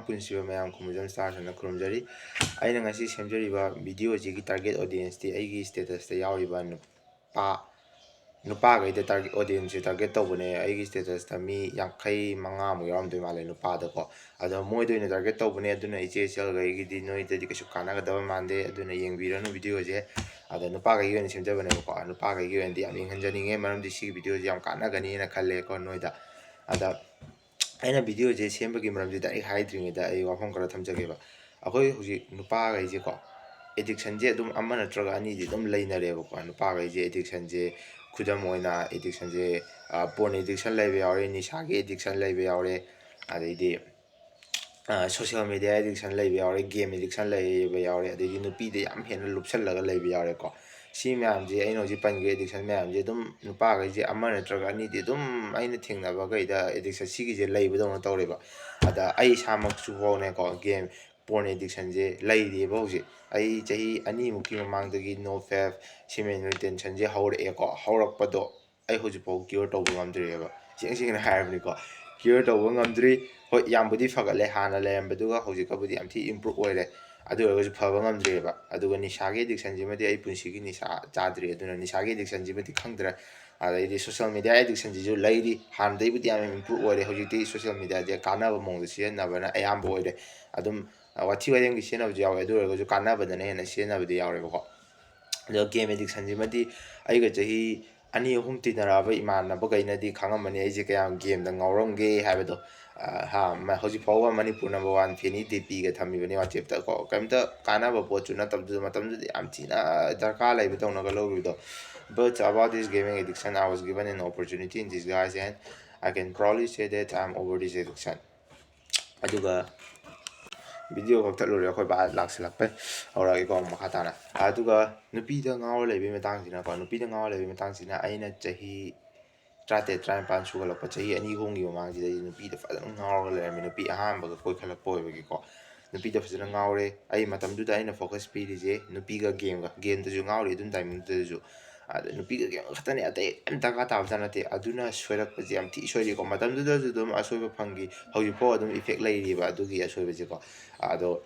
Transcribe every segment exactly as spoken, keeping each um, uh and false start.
ꯄꯨꯟꯁꯤꯕ ꯃꯌꯥꯝ ꯈꯨꯝꯕꯖꯝ ꯁ꯭ꯇꯥꯔꯁꯅ ꯈꯨꯔꯨꯝꯖꯔꯤ꯫ ꯑꯩꯅ ꯉꯁꯤ ꯁꯦꯝꯖꯔꯤꯕ ꯚꯤꯗꯤꯑꯣꯁꯤꯒꯤ ꯇꯥꯔꯒꯦꯠ ꯑꯣꯗꯤꯌꯦꯟꯁꯇꯤ ꯑꯩꯒꯤ ꯁ꯭ꯇꯦꯇꯁꯇ ꯌꯥꯎꯔꯤꯕ ꯅꯨꯄꯥ, ꯅꯨꯄꯥꯈꯩꯗ ꯇꯥꯔꯒꯦꯠ, ꯑꯣꯗꯤꯌꯦꯟꯁꯁꯦ ꯇꯥꯔꯒꯦꯠ ꯇꯧꯕꯅꯦ꯫ ꯑꯩꯒꯤ ꯁ꯭ꯇꯦꯇꯁꯇ ꯃꯤ ꯌꯥꯡꯈꯩ ꯃꯉꯥꯃꯨꯛ ꯌꯥꯎꯔꯝꯗꯣꯏ ꯃꯥꯜꯂꯦ ꯅꯨꯄꯥꯗꯀꯣ꯫ ꯑꯗꯣ ꯃꯣꯏꯗ ꯑꯣꯏꯅ ꯇꯥꯔꯒꯦꯠ ꯇꯧꯕꯅꯦ, ꯑꯗꯨꯅ ꯏꯆꯦ ꯏꯆꯜꯈꯩꯒꯤꯗꯤ ꯅꯣꯏꯗꯗꯤ ꯀꯩꯁꯨ ꯀꯥꯟꯅꯒꯗꯕ ꯃꯥꯟꯗꯦ꯫ ꯑꯗꯨꯅ ꯌꯦꯡꯕꯤꯔꯅꯨ ꯚꯤꯗꯤꯑꯣꯁꯦ꯫ ꯑꯗ ꯅꯨꯄꯥꯈꯩꯒꯤ ꯑꯣꯏꯅ ꯁꯦꯝꯖꯕꯅꯦꯕꯀꯣ꯫ ꯅꯨꯄꯥꯈꯩꯒꯤ ꯑꯣꯏꯅꯗꯤ ꯌꯥꯝ ꯌꯦꯡꯍꯟꯖꯅꯤꯡꯉꯦ, ꯃꯔꯝꯗꯤ ꯁꯤꯒꯤ ꯚꯤꯗꯤꯑꯣꯁꯦ ꯌꯥꯝ ꯀꯥꯟꯅꯒꯅꯤꯅ ꯈꯜꯂꯦꯀꯣ ꯅꯣꯏꯗ꯫ ꯑꯗ ꯑꯩꯅ ꯚꯤꯗꯤꯑꯣꯁꯦ ꯁꯦꯝꯕꯒꯤ ꯃꯔꯝꯁꯦ ꯗꯥꯏꯔꯦꯛ ꯍꯥꯏꯗ꯭ꯔꯤꯉꯩꯗ ꯑꯩ ꯋꯥꯐꯝ ꯈꯔ ꯊꯝꯖꯒꯦꯕ꯫ ꯑꯩꯈꯣꯏ ꯍꯧꯖꯤꯛ ꯅꯨꯄꯥꯈꯩꯁꯦꯀꯣ, ꯑꯦꯗꯤꯛꯁꯟꯁꯦ ꯑꯗꯨꯝ ꯑꯃ ꯅꯠꯇ꯭ꯔꯒ ꯑꯅꯤꯗꯤ ꯑꯗꯨꯝ ꯂꯩꯅꯔꯦꯕꯀꯣ꯫ ꯅꯨꯄꯥꯈꯩꯁꯦ ꯑꯦꯗꯤꯛꯁꯟꯁꯦ, ꯈꯨꯗꯝ ꯑꯣꯏꯅ ꯑꯦꯗꯤꯛꯁꯟꯁꯦ, ꯄꯣꯔꯟ ꯑꯦꯗꯤꯛꯁꯟ ꯂꯩꯕ ꯌꯥꯎꯔꯦ, ꯅꯤꯁꯥꯒꯤ ꯑꯦꯗꯤꯛꯁꯟ ꯂꯩꯕ ꯌꯥꯎꯔꯦ, ꯑꯗꯩꯗꯤ ꯁꯣꯁꯤꯌꯦꯜ ꯃꯦꯗꯤꯌꯥ ꯑꯦꯗꯤꯛꯁꯟ ꯂꯩꯕ ꯌꯥꯎꯔꯦ, ꯒꯦꯝ ꯑꯦꯗꯤꯛꯁꯟ ꯂꯩꯕ ꯌꯥꯎꯔꯦ, ꯑꯗꯩꯗꯤ ꯅꯨꯄꯤꯗ ꯌꯥꯝ ꯍꯦꯟꯅ ꯂꯨꯞꯁꯜꯂꯒ ꯂꯩꯕ ꯌꯥꯎꯔꯦꯀꯣ꯫ ꯁꯤ ꯃꯌꯥꯝꯁꯦ, ꯑꯩꯅ ꯍꯧꯖꯤꯛ ꯄꯟꯈꯤꯕ ꯑꯦꯗꯤꯛꯁꯟ ꯃꯌꯥꯝꯁꯦ ꯑꯗꯨꯝ ꯅꯨꯄꯥꯈꯩꯁꯦ ꯑꯃ ꯅꯠꯇ꯭ꯔꯒ ꯑꯅꯤꯗꯤ ꯑꯗꯨꯝ ꯑꯩꯅ ꯊꯦꯡꯅꯕꯈꯩꯗ ꯑꯦꯗꯤꯛꯁꯟ ꯁꯤꯒꯤꯁꯦ ꯂꯩꯕꯗꯧꯅ ꯇꯧꯔꯦꯕ꯫ ꯑꯗ ꯑꯩ ꯏꯁꯥꯃꯛꯁꯨ ꯐꯥꯎꯅꯦꯀꯣ, ꯒꯦꯝ, ꯄꯣꯔꯟ ꯑꯦꯗꯤꯛꯁꯟꯁꯦ ꯂꯩꯔꯤꯑꯕ ꯍꯧꯖꯤꯛ꯫ ꯑꯩ ꯆꯍꯤ ꯑꯅꯤꯃꯨꯛꯀꯤ ꯃꯃꯥꯡꯗꯒꯤ ꯅꯣ ꯐꯦꯞ, ꯁꯤꯃꯦꯟ ꯔꯤꯇꯦꯟꯁꯟꯁꯦ ꯍꯧꯔꯛꯑꯦꯀꯣ꯫ ꯍꯧꯔꯛꯄꯗꯣ ꯑꯩ ꯍꯧꯖꯤꯛꯐꯥꯎ ꯀ꯭ꯌꯣꯔ ꯇꯧꯕ ꯉꯝꯗ꯭ꯔꯤꯑꯕ, ꯏꯁꯦꯡ ꯁꯦꯡꯅ ꯍꯥꯏꯔꯕꯅꯤꯀꯣ꯫ ꯀ꯭ꯌꯣꯔ ꯇꯧꯕ ꯉꯝꯗ꯭ꯔꯤ꯫ ꯍꯣꯏ, ꯌꯥꯝꯕꯨꯗꯤ ꯐꯒꯠꯂꯦ, ꯍꯥꯟꯅ ꯂꯩꯔꯝꯕꯗꯨꯒ ꯍꯧꯖꯤꯛꯀꯕꯨꯗꯤ ꯌꯥꯝ ꯊꯤ ꯏꯝꯄ꯭ꯔꯨꯞ ꯑꯣꯏꯔꯦ꯫ ꯑꯗꯨ ꯑꯣꯏꯔꯒꯁꯨ ꯐꯕ ꯉꯝꯗ꯭ꯔꯤꯑꯕ꯫ ꯑꯗꯨꯒ ꯅꯤꯁꯥꯒꯤ ꯑꯦꯗꯤꯛꯁꯟꯁꯤꯃꯗꯤ ꯑꯩ ꯄꯨꯟꯁꯤꯒꯤ ꯅꯤꯁꯥ ꯆꯥꯗ꯭ꯔꯤ, ꯑꯗꯨꯅ ꯅꯤꯁꯥꯒꯤ ꯑꯦꯗꯤꯛꯁꯟꯁꯤꯃꯗꯤ ꯈꯪꯗ꯭ꯔꯦ꯫ ꯑꯗꯩꯗꯤ ꯁꯣꯁꯤꯌꯦꯜ ꯃꯦꯗꯤꯌꯥ ꯑꯦꯗꯤꯛꯁꯟꯁꯤꯁꯨ ꯂꯩꯔꯤ, ꯍꯥꯟꯅꯗꯩꯕꯨꯗꯤ ꯌꯥꯝ ꯏꯝꯄ꯭ꯔꯨꯞ ꯑꯣꯏꯔꯦ꯫ ꯍꯧꯖꯤꯛꯇꯤ ꯁꯣꯁꯤꯌꯦꯜ ꯃꯦꯗꯤꯌꯥꯁꯦ ꯀꯥꯟꯅꯕ ꯃꯑꯣꯡꯗ ꯁꯤꯖꯤꯟꯅꯕꯅ ꯑꯌꯥꯝꯕ ꯑꯣꯏꯔꯦ꯫ ꯑꯗꯨꯝ ꯋꯥꯊꯤ ꯋꯥꯔꯦꯝꯒꯤ ꯁꯤꯖꯤꯟꯅꯕꯁꯨ ꯌꯥꯎꯋꯦ, ꯑꯗꯨ ꯑꯣꯏꯔꯒꯁꯨ ꯀꯥꯟꯅꯕꯗꯅ ꯍꯦꯟꯅ ꯁꯤꯖꯤꯟꯅꯕꯗꯤ ꯌꯥꯎꯔꯦꯕꯀꯣ꯫ ꯑꯗꯣ ꯒꯦꯝ ꯑꯦꯗꯤꯛꯁꯟꯁꯤꯃꯗꯤ ꯑꯩꯒ ꯆꯍꯤ ꯑꯅꯤ ꯑꯍꯨꯝ ꯇꯤꯟꯅꯔꯛꯑꯕ ꯏꯃꯥꯟꯅꯕꯈꯩꯅꯗꯤ ꯈꯪꯉꯝꯃꯅꯤ ꯑꯩꯁꯦ ꯀꯌꯥꯝ ꯒꯦꯝꯗ ꯉꯥꯎꯔꯝꯒꯦ ꯍꯥꯏꯕꯗꯣ꯫ ꯑ, ꯍꯥ, ꯃ-, ꯍꯧꯖꯤꯛ ꯐꯥꯎꯕ ꯃꯅꯤꯄꯨꯔ ꯅꯝꯕꯔ ꯋꯥꯟ ꯐꯦꯅꯤ ꯗꯤꯄꯤꯒ ꯊꯝꯃꯤꯕꯅꯤ ꯋꯥꯆꯦꯞꯇ ꯀꯣ꯫ ꯀꯩꯝꯇ ꯀꯥꯟꯅꯕ ꯄꯣꯠꯁꯨ ꯅꯠꯇꯕꯗꯨꯗ, ꯃꯇꯝꯗꯨꯗ ꯌꯥꯝ ꯊꯤꯅ ꯗꯔꯀꯥꯔ ꯂꯩꯕꯗꯧꯅꯒ ꯂꯧꯔꯨꯏꯗꯣ꯫ But about this gaming addiction, I was given an opportunity in disguise and I can proudly say that I'm over this addiction. ꯑꯗꯨꯒ ꯚꯤꯗꯤꯑꯣ ꯀꯛꯊꯠꯂꯨꯔꯦ, ꯑꯩꯈꯣꯏ ꯕꯥ ꯂꯥꯛꯁꯤꯜꯂꯛꯄꯩ꯫ ꯍꯧꯔꯛꯑꯒꯦꯀꯣ ꯑꯃꯨꯛ ꯃꯈꯥ ꯇꯥꯅ꯫ ꯑꯗꯨꯒ ꯅꯨꯄꯤꯗ ꯉꯥꯎꯔ ꯂꯩꯕꯒꯤ ꯃꯇꯥꯡꯁꯤꯅꯀꯣ, ꯅꯨꯄꯤꯗ ꯉꯥꯎꯔ ꯂꯩꯕꯒꯤ ꯃꯇꯥꯡꯁꯤꯅ ꯑꯩꯅ ꯆꯍꯤ ꯇꯔꯥꯇꯔꯦꯠ, ꯇꯔꯥꯅꯤꯄꯥꯟ ꯁꯨꯒꯠꯂꯛꯄ, ꯆꯍꯤ ꯑꯅꯤ ꯑꯍꯨꯝꯒꯤ ꯃꯃꯥꯡꯁꯤꯗ ꯑꯩꯁꯦ ꯅꯨꯄꯤꯗ ꯐꯖꯅ ꯉꯥꯎꯔꯒ ꯂꯩꯔꯝꯃꯦ꯫ ꯅꯨꯄꯤ ꯑꯍꯥꯟꯕꯒ ꯀꯣꯏꯈꯠꯂꯛꯄ ꯑꯣꯏꯕꯒꯤꯀꯣ, ꯅꯨꯄꯤꯗ ꯐꯖꯅ ꯉꯥꯎꯔꯦ꯫ ꯑꯩ ꯃꯇꯝꯗꯨꯗ ꯑꯩꯅ ꯐꯣꯀꯁ ꯄꯤꯔꯤꯁꯦ ꯅꯨꯄꯤꯒ ꯒꯦꯝꯒ꯫ ꯒꯦꯝꯗꯁꯨ ꯉꯥꯎꯔꯤ ꯑꯗꯨꯝ ꯇꯥꯏꯃꯤꯡꯗꯨꯗꯁꯨ꯫ ꯑꯗ ꯅꯨꯄꯤꯒꯤ ꯀꯩꯝ ꯈꯛꯇꯅꯦ, ꯑꯇꯩ ꯀꯩꯝ ꯗꯔꯀꯥꯔ ꯇꯥꯕꯖꯥꯠ ꯅꯠꯇꯦ꯫ ꯑꯗꯨꯅ ꯁꯣꯏꯔꯛꯄꯁꯦ ꯌꯥꯝ ꯊꯤ ꯁꯣꯏꯔꯤꯀꯣ꯫ ꯃꯇꯝꯗꯨꯗꯁꯨ ꯑꯗꯨꯝ ꯑꯁꯣꯏꯕ ꯐꯪꯈꯤ, ꯍꯧꯖꯤꯛꯐꯥꯎ ꯑꯗꯨꯝ effect ꯂꯩꯔꯤꯕ ꯑꯗꯨꯒꯤ ꯑꯁꯣꯏꯕꯁꯦꯀꯣ꯫ ꯑꯗꯣ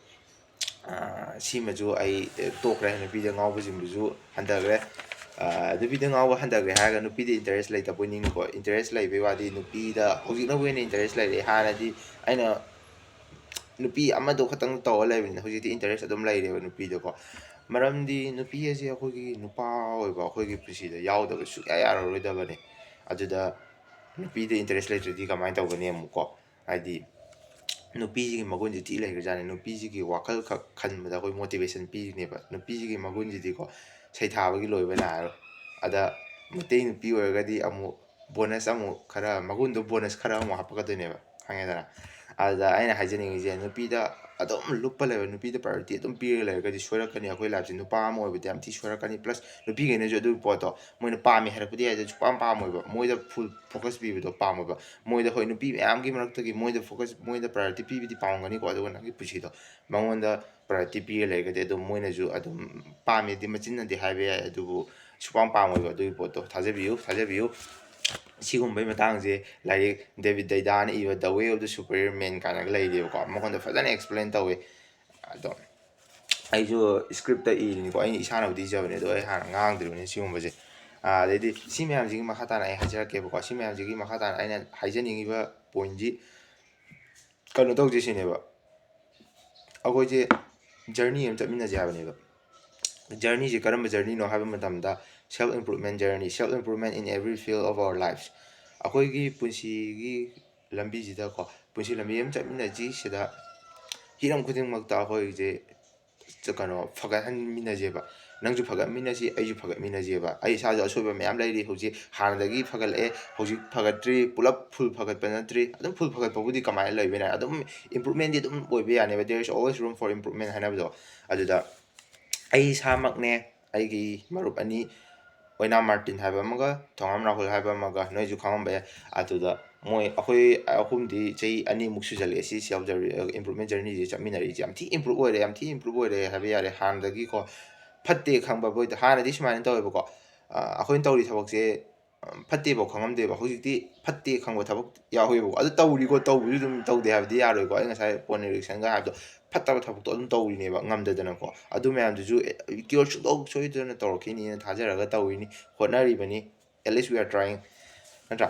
ꯁꯤꯃꯁꯨ ꯑꯩ ꯇꯣꯛꯈ꯭ꯔꯦ꯫ ꯅꯨꯄꯤꯗ ꯉꯥꯎꯕꯁꯤꯡꯗꯨꯁꯨ ꯍꯟꯊꯈ꯭ꯔꯦ꯫ ꯅꯨꯄꯤꯗ ꯉꯥꯎꯕ ꯍꯟꯊꯈ꯭ꯔꯦ ꯍꯥꯏꯔꯒ ꯅꯨꯄꯤꯗ interest ꯂꯩꯇꯕꯣꯏ ꯅꯤꯡꯉꯤꯀꯣ꯫ Interest ꯂꯩꯕꯩ ꯋꯥꯗꯤ ꯅꯨꯄꯤꯗ ꯍꯧꯖꯤꯛꯅꯕꯨ ꯍꯦꯟꯅ interest ꯂꯩꯔꯦ꯫ ꯍꯥꯟꯅꯗꯤ ꯑꯩꯅ ꯅꯨꯄꯤ ꯑꯃꯗꯣ ꯈꯛꯇꯪ ꯇꯧꯔ ꯂꯩꯕꯅꯤꯅ ꯍꯧꯖꯤꯛꯇꯤ interest ꯑꯗꯨꯝ ꯂꯩꯔꯦꯕ ꯅꯨꯄꯤꯗꯀꯣ꯫ ꯃꯔꯝꯗꯤ ꯅꯨꯄꯤ ꯑꯁꯤ ꯑꯩꯈꯣꯏꯒꯤ ꯅꯨꯄꯥ ꯑꯣꯏꯕ ꯑꯩꯈꯣꯏꯒꯤ ꯄꯨꯟꯁꯤꯗ ꯌꯥꯎꯗꯕ ꯁꯨꯡꯌꯥ ꯌꯥꯔꯔꯣꯏꯗꯕꯅꯤ꯫ ꯑꯗꯨꯗ ꯅꯨꯄꯤꯗ interest ꯂꯩꯇ꯭ꯔꯗꯤ ꯀꯃꯥꯏꯅ ꯇꯧꯒꯅꯤ ꯑꯃꯨꯛꯀꯣ? ꯍꯥꯏꯗꯤ ꯅꯨꯄꯤꯁꯤꯒꯤ ꯃꯒꯨꯟꯁꯦ ꯊꯤ ꯂꯩꯈ꯭ꯔꯖꯥꯠꯅꯤ꯫ ꯅꯨꯄꯤꯁꯤꯒꯤ ꯋꯥꯈꯜ ꯈꯛ ꯈꯟꯕꯗ ꯑꯩꯈꯣꯏ motivation ꯄꯤꯔꯤꯅꯦꯕ꯫ ꯅꯨꯄꯤꯁꯤꯒꯤ ꯃꯒꯨꯟꯁꯤꯗꯤꯀꯣ ꯁꯩꯊꯥꯕꯒꯤ ꯂꯣꯏꯕ ꯅꯥꯏꯔꯣꯏ꯫ ꯑꯗ ꯃꯩꯇꯩ ꯅꯨꯄꯤ ꯑꯣꯏꯔꯒꯗꯤ ꯑꯃꯨꯛ bonus ꯑꯃꯨꯛ ꯈꯔ ꯃꯒꯨꯟꯗꯣ bonus ꯈꯔ ꯑꯃꯨꯛ ꯍꯥꯞꯄꯛꯀꯗꯣꯏꯅꯦꯕ, ꯈꯪꯉꯦꯗꯅ? ꯑꯗꯨꯗ ꯑꯩꯅ ꯍꯥꯏꯖꯅꯤꯡꯉꯤꯁꯦ, ꯅꯨꯄꯤꯗ ꯑꯗꯨꯝ ꯂꯨꯞꯄ ꯂꯩꯕ, ꯅꯨꯄꯤꯗ priority ꯑꯗꯨꯝ ꯄꯤꯔꯒ ꯂꯩꯔꯒꯗꯤ ꯁꯣꯏꯔꯛꯀꯅꯤ꯫ ꯑꯩꯈꯣꯏ lifeꯁꯦ ꯅꯨꯄꯥ ꯑꯃ ꯑꯣꯏꯕꯗ ꯌꯥꯝ ꯊꯤ ꯁꯣꯏꯔꯛꯀꯅꯤ꯫ Plus ꯅꯨꯄꯤꯈꯩꯅꯁꯨ ꯑꯗꯨꯒꯤ ꯄꯣꯠꯇꯣ ꯃꯣꯏꯅ ꯄꯥꯝꯃꯤ ꯍꯥꯏꯔꯛꯄꯗꯤ ꯌꯥꯏꯗ ꯁꯨꯛꯄꯥꯝ ꯄꯥꯝꯃꯣꯏꯕ꯫ ꯃꯣꯏꯗ full focus ꯄꯤꯕꯗꯣ ꯄꯥꯝꯃꯣꯏꯕ꯫ ꯃꯣꯏꯗ, ꯍꯣꯏ, ꯅꯨꯄꯤ ꯃꯌꯥꯝꯒꯤ ꯃꯔꯛꯇꯒꯤ ꯃꯣꯏꯗ focus, ꯃꯣꯏꯗ priority ꯄꯤꯕꯗꯤ ꯄꯥꯝꯒꯅꯤꯀꯣ, ꯑꯗꯨꯒ ꯅꯪꯒꯤ ꯄꯨꯟꯁꯤꯗꯣ ꯃꯉꯣꯟꯗ priority ꯄꯤꯔ ꯂꯩꯔꯒꯗꯤ ꯑꯗꯨꯝ ꯃꯣꯏꯅꯁꯨ ꯑꯗꯨꯝ ꯄꯥꯝꯃꯦꯗꯤ ꯃꯆꯤꯟꯅꯗꯤ ꯍꯥꯏꯕ ꯌꯥꯏ, ꯑꯗꯨꯕꯨ ꯁꯨꯛꯄꯥꯝ ꯄꯥꯝꯃꯣꯏꯕ ꯑꯗꯨꯒꯤ ꯄꯣꯠꯇꯣ꯫ ꯊꯥꯖꯕꯤꯌꯨ, ꯊꯥꯖꯕꯤꯌꯨ꯫ ꯁꯤꯒꯨꯝꯕꯩ ꯃꯇꯥꯡꯁꯦ ꯂꯥꯏꯔꯤꯛ David Deida ꯅ ꯏꯕ The Way of the Superior Man ꯀꯥꯏꯅꯒ ꯂꯩꯔꯤꯕꯀꯣ, ꯃꯉꯣꯟꯗ ꯐꯖꯅ explain ꯇꯧꯋꯦ꯫ ꯑꯗꯣ ꯑꯩꯁꯨ script ꯇ ꯏꯔꯤꯅꯤꯀꯣ, ꯑꯩꯅ ꯏꯁꯥꯅꯕꯨꯗꯤ ꯏꯖꯕꯅꯦ, ꯑꯗꯣ ꯑꯩ ꯍꯥꯟꯅ ꯉꯥꯡꯗ꯭ꯔꯤꯕꯅꯤ ꯁꯤꯒꯨꯝꯕꯁꯦ꯫ ꯑꯗꯩꯗꯤ ꯁꯤ ꯃꯌꯥꯝꯁꯤꯒꯤ ꯃꯈꯥ ꯇꯥꯅ ꯑꯩ ꯍꯥꯏꯖꯔꯛꯀꯦꯕꯀꯣ꯫ ꯁꯤ ꯃꯌꯥꯝꯁꯤꯒꯤ ꯃꯈꯥ ꯇꯥꯅ ꯑꯩꯅ ꯍꯥꯏꯖꯅꯤꯡꯉꯤꯕ point ꯁꯤ ꯀꯩꯅꯣ ꯇꯧꯁꯦ ꯁꯤꯅꯦꯕ꯫ ꯑꯩꯈꯣꯏꯁꯦ journey ꯑꯃ ꯆꯠꯃꯤꯟꯅꯁꯦ ꯍꯥꯏꯕꯅꯦꯕ꯫ Journey ꯁꯦ ꯀꯔꯝꯕ journey ꯅꯣ ꯍꯥꯏꯕ ꯃꯇꯝꯗ, self improvement journey, self improvement in every field of our lives꯫ ꯑꯩꯈꯣꯏꯒꯤ ꯄꯨꯟꯁꯤꯒꯤ ꯂꯝꯕꯤꯁꯤꯗꯀꯣ, ꯄꯨꯟꯁꯤ ꯂꯝꯕꯤ ꯑꯃ ꯆꯠꯃꯤꯟꯅꯁꯤ ꯁꯤꯗ ꯍꯤꯔꯝ ꯈꯨꯗꯤꯡꯃꯛꯇ ꯑꯩꯈꯣꯏꯁꯦ ꯆ-, ꯀꯩꯅꯣ, ꯐꯒꯠꯍꯟꯃꯤꯟꯅꯁꯦꯕ꯫ ꯅꯪꯁꯨ ꯐꯒꯠꯃꯤꯟꯅꯁꯤ, ꯑꯩꯁꯨ ꯐꯒꯠꯃꯤꯟꯅꯁꯦꯕ꯫ ꯑꯩ ꯏꯁꯥꯁꯨ ꯑꯁꯣꯏꯕ ꯃꯌꯥꯝ ꯂꯩꯔꯤ꯫ ꯍꯧꯖꯤꯛ ꯍꯥꯟꯅꯗꯒꯤ ꯐꯒꯠꯂꯛꯑꯦ, ꯍꯧꯖꯤꯛ ꯐꯒꯠꯇ꯭ꯔꯤ, ꯄꯨꯂꯞ full ꯐꯒꯠꯄ ꯅꯠꯇ꯭ꯔꯤ꯫ ꯑꯗꯨꯝ full ꯐꯒꯠꯄꯕꯨꯗꯤ ꯀꯃꯥꯏꯅ ꯂꯩꯕ ꯌꯥꯏ? ꯑꯗꯨꯝ improvement ꯇꯤ ꯑꯗꯨꯝ ꯑꯣꯏꯕ ꯌꯥꯅꯦꯕ꯫ There is always room for improvement ꯍꯥꯏꯅꯕꯗꯣ꯫ ꯑꯗꯨꯗ ꯑꯩ ꯏꯁꯥꯃꯛꯅꯦ, ꯑꯩꯒꯤ ꯃꯔꯨꯞ ꯑꯅꯤ, ꯑꯣꯏꯅꯥꯝ ꯃꯥꯔꯇꯤꯟ ꯍꯥꯏꯕ ꯑꯃꯒ ꯊꯣꯉꯥꯝ ꯔꯥꯍꯨꯜ ꯍꯥꯏꯕ ꯑꯃꯒ, ꯅꯣꯏꯁꯨ ꯈꯪꯉꯝꯕ ꯌꯥꯏ꯫ ꯑꯗꯨꯗ ꯃꯣꯏ, ꯑꯩꯈꯣꯏ ꯑꯍꯨꯝꯗꯤ ꯆꯍꯤ ꯑꯅꯤꯃꯨꯛ ꯁꯨꯖꯜꯂꯛꯑꯦ ꯁꯤ self journey, improvement journey ꯁꯦ ꯆꯠꯃꯤꯟꯅꯔꯛꯏꯁꯦ꯫ ꯌꯥꯝ ꯊꯤ improve ꯑꯣꯏꯔꯦ, ꯌꯥꯝ ꯊꯤ improve ꯑꯣꯏꯔꯦ ꯍꯥꯏꯕ ꯌꯥꯔꯦ꯫ ꯍꯥꯟꯅꯗꯒꯤꯀꯣ ꯐꯠꯇꯦ ꯈꯪꯕ ꯃꯣꯏꯗ, ꯍꯥꯟꯅꯗꯤ ꯁꯨꯃꯥꯏꯅ ꯇꯧꯋꯦꯕꯀꯣ, ꯑꯩꯈꯣꯏꯅ ꯇꯧꯔꯤ ꯊꯕꯛꯁꯦ ꯐꯠꯇꯦꯐꯥꯎ ꯈꯪꯉꯝꯗꯦꯕ꯫ ꯍꯧꯖꯤꯛꯇꯤ ꯐꯠꯇꯦ ꯈꯪꯕ ꯊꯕꯛ ꯌꯥꯎꯋꯦꯕꯀꯣ꯫ ꯑꯗꯨ ꯇꯧꯔꯤꯀꯣ, ꯇꯧꯕꯁꯨ ꯑꯗꯨꯝ ꯇꯧꯗꯦ ꯍꯥꯏꯕꯗꯤ ꯌꯥꯔꯣꯏꯀꯣ꯫ ꯑꯩ ꯉꯁꯥꯏ ꯄꯣꯟ ꯏꯔꯤꯛꯁꯟꯒ ꯍꯥꯏꯕꯗꯣ, ꯐꯠꯇꯕ ꯊꯕꯛꯇꯣ ꯑꯗꯨꯝ ꯇꯧꯔꯤꯅꯦꯕ ꯉꯝꯗꯗꯅꯀꯣ꯫ ꯑꯗꯨ ꯃꯌꯥꯝꯗꯨꯁꯨ ꯀ꯭ꯌꯣꯔ ꯁꯨꯡꯇꯧ ꯁꯣꯏꯗꯅ ꯇꯧꯔꯛꯈꯤꯅꯤꯅ ꯊꯥꯖꯔꯒ ꯇꯧꯔꯤꯅꯤ, ꯍꯣꯠꯅꯔꯤꯕꯅꯤ꯫ At least we are trying, ꯅꯠꯇ꯭ꯔꯥ?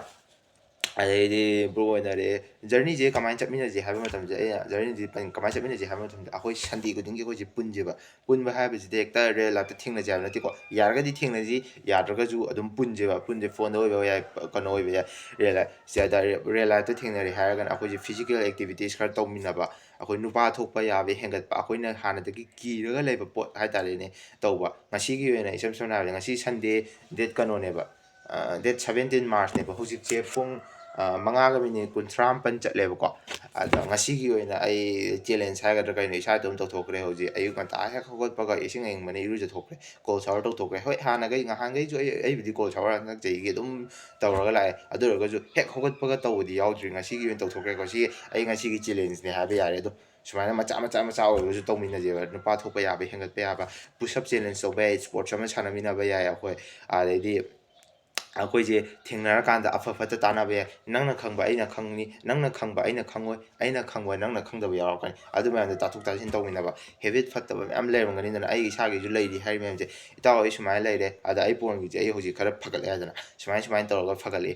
ꯑꯗꯩꯗꯤ ꯕ꯭ꯔꯣ ꯑꯣꯏꯅꯔꯦ꯫ ꯖꯔꯅꯤꯁꯦ ꯀꯃꯥꯏꯅ ꯆꯠꯃꯤꯟꯅꯁꯦ ꯍꯥꯏꯕ ꯃꯇꯝꯗ, ꯑꯩꯅ ꯖꯔꯅꯤꯁꯦ ꯀꯃꯥꯏꯅ ꯆꯠꯃꯤꯟꯅꯁꯦ ꯍꯥꯏꯕ ꯃꯇꯝꯗ, ꯑꯩꯈꯣꯏ ꯁꯟꯗꯦ ꯈꯨꯗꯤꯡꯒꯤ ꯑꯩꯈꯣꯏꯁꯦ ꯄꯨꯟꯁꯦꯕ꯫ ꯄꯨꯟꯕ ꯍꯥꯏꯕꯁꯤꯗꯤ ꯍꯦꯛꯇ ꯔꯤꯌꯦꯜ ꯂꯥꯏꯐꯇ ꯊꯦꯡꯅꯁꯦ ꯍꯥꯏꯕ ꯅꯠꯇꯦꯀꯣ꯫ ꯌꯥꯔꯒꯗꯤ ꯊꯦꯡꯅꯁꯤ, ꯌꯥꯗ꯭ꯔꯒꯁꯨ ꯑꯗꯨꯝ ꯄꯨꯟꯁꯦꯕ꯫ ꯄꯨꯟꯁꯦ, ꯐꯣꯟꯗ ꯑꯣꯏꯕ ꯌꯥꯏ, ꯀꯩꯅꯣ ꯑꯣꯏꯕ ꯌꯥꯏ, ꯔꯤꯌꯦꯜ ꯂꯥꯏꯐꯁꯦ꯫ ꯑꯗ ꯔꯤꯌꯦꯜ ꯂꯥꯏꯐꯇ ꯊꯦꯡꯅꯔꯦ ꯍꯥꯏꯔꯒꯅ ꯑꯩꯈꯣꯏꯁꯦ ꯐꯤꯖꯤꯀꯦꯜ ꯑꯦꯛꯇꯤꯚꯤꯇꯤꯁ ꯈꯔ ꯇꯧꯃꯤꯟꯅꯕ, ꯑꯩꯈꯣꯏ ꯅꯨꯄꯥ ꯊꯣꯛꯄ ꯌꯥꯕ ꯍꯦꯟꯒꯠꯄ, ꯑꯩꯈꯣꯏꯅ ꯍꯥꯟꯅꯗꯒꯤ ꯀꯤꯔꯒ ꯂꯩꯕ ꯄꯣꯠ ꯍꯥꯏꯇꯥꯔꯦꯅꯦ, ꯇꯧꯕ꯫ ꯉꯁꯤꯒꯤ ꯑꯣꯏꯅ ꯏꯁꯝ ꯁꯝꯅ ꯍꯥꯏꯔꯕꯗ, ꯉꯁꯤ ꯁꯟꯗꯦ, ꯗꯦꯠ ꯀꯩꯅꯣꯅꯦꯕ, ꯗꯦꯠ ꯁꯕꯦꯟꯇꯤꯟ ꯃꯥꯔꯁꯅꯦꯕ꯫ ꯍꯧꯖꯤꯛꯁꯦ ꯄꯨꯡ ꯃꯉꯥꯒ ꯃꯤꯅꯤꯠ ꯀꯨꯟꯊ꯭ꯔꯥ ꯃꯥꯄꯟ ꯆꯠꯂꯦꯕꯀꯣ꯫ ꯑꯗ ꯉꯁꯤꯒꯤ ꯑꯣꯏꯅ ꯑꯩ ꯆꯦꯂꯦꯟꯖ ꯍꯥꯏꯒꯗ꯭ꯔꯥ ꯀꯩꯅꯣ, ꯏꯁꯥ ꯏꯇꯣꯝ ꯇꯧꯊꯣꯛꯈ꯭ꯔꯦ꯫ ꯍꯧꯖꯤꯛ ꯑꯌꯨꯛ ꯉꯟꯇꯥ ꯍꯦꯛ ꯍꯧꯒꯠꯄꯒ ꯏꯁꯤꯡ ꯑꯏꯪꯕꯅ ꯏꯔꯨꯖꯊꯣꯛꯈ꯭ꯔꯦ, ꯀꯣꯜ ꯁꯥꯋꯔ ꯇꯧꯊꯣꯛꯈ꯭ꯔꯦ꯫ ꯍꯣꯏ, ꯍꯥꯟꯅꯈꯩ, ꯉꯍꯥꯟꯈꯩꯁꯨ ꯑꯩ, ꯑꯩꯕꯨꯗꯤ ꯀꯣꯜ ꯁꯥꯋꯔ ꯍꯟꯗꯛ ꯆꯍꯤꯒꯤ ꯑꯗꯨꯝ ꯇꯧꯔꯒ ꯂꯥꯛꯑꯦ꯫ ꯑꯗꯨ ꯑꯣꯏꯔꯒꯁꯨ ꯍꯦꯛ ꯍꯧꯒꯠꯄꯒ ꯇꯧꯕꯗꯤ ꯌꯥꯎꯗ꯭ꯔꯤ꯫ ꯉꯁꯤꯒꯤ ꯑꯣꯏꯅ ꯇꯧꯊꯣꯛꯈ꯭ꯔꯦꯀꯣ꯫ ꯁꯤ ꯑꯩ ꯉꯁꯤꯒꯤ ꯆꯦꯂꯦꯟꯖꯅꯦ ꯍꯥꯏꯕ ꯌꯥꯔꯦ꯫ ꯑꯗꯣ ꯁꯨꯃꯥꯏꯅ ꯃꯆꯥ ꯃꯆꯥ ꯃꯆꯥ ꯑꯣꯏꯔꯒꯁꯨ ꯇꯧꯃꯤꯟꯅꯁꯦꯕ꯫ ꯅꯨꯄꯥ ꯊꯣꯛꯄ ꯌꯥꯕ ꯍꯦꯟꯒꯠꯄ ꯌꯥꯕ, ꯄꯨꯁ ꯑꯞ ꯆꯦꯂꯦꯟꯖ ꯇꯧꯕ ꯌꯥꯏ, ꯏꯁꯄꯣꯔꯠꯁ ꯑꯃ ꯁꯥꯟꯅꯃꯤꯟꯅꯕ ꯌꯥꯏ ꯑꯩꯈꯣꯏ꯫ ꯑꯗꯩꯗꯤ ꯑꯩꯈꯣꯏꯁꯦ ꯊꯦꯡꯅꯔꯀꯥꯟꯗ ꯑꯐ ꯐꯠꯇ ꯇꯥꯟꯅꯕ ꯌꯥꯏ꯫ ꯅꯪꯅ ꯈꯪꯕ ꯑꯩꯅ ꯈꯪꯅꯤ, ꯅꯪꯅ ꯈꯪꯕ ꯑꯩꯅ ꯈꯪꯉꯣꯏ, ꯑꯩꯅ ꯈꯪꯕ ꯅꯪꯅ ꯈꯪꯗꯕ ꯌꯥꯎꯔꯛꯀꯅꯤ꯫ ꯑꯗꯨ ꯃꯌꯥꯝꯗꯣ ꯇꯥꯊꯣꯛ ꯇꯥꯁꯤꯟ ꯇꯧꯃꯤꯟꯅꯕ꯫ ꯍꯦꯕꯤꯠ ꯐꯠꯇꯕ ꯃꯌꯥꯝ ꯂꯩꯔꯝꯒꯅꯤꯗꯅ, ꯑꯩ ꯏꯁꯥꯒꯤꯁꯨ ꯂꯩꯔꯤ ꯍꯥꯏꯔꯤ ꯃꯌꯥꯝꯁꯦ꯫ "ꯏꯇꯥꯎ, ꯑꯩ ꯁꯨꯃꯥꯏꯅ ꯂꯩꯔꯦ, ꯑꯗ ꯑꯩ ꯄꯣꯟꯒꯤꯁꯦ ꯑꯩ ꯍꯧꯖꯤꯛ ꯈꯔ ꯐꯒꯠꯂꯦ" ꯍꯥꯏꯗꯅ, ꯁꯨꯃꯥꯏꯅ ꯁꯨꯃꯥꯏꯅ ꯇꯧꯔꯒ ꯐꯒꯠꯂꯛꯏ꯫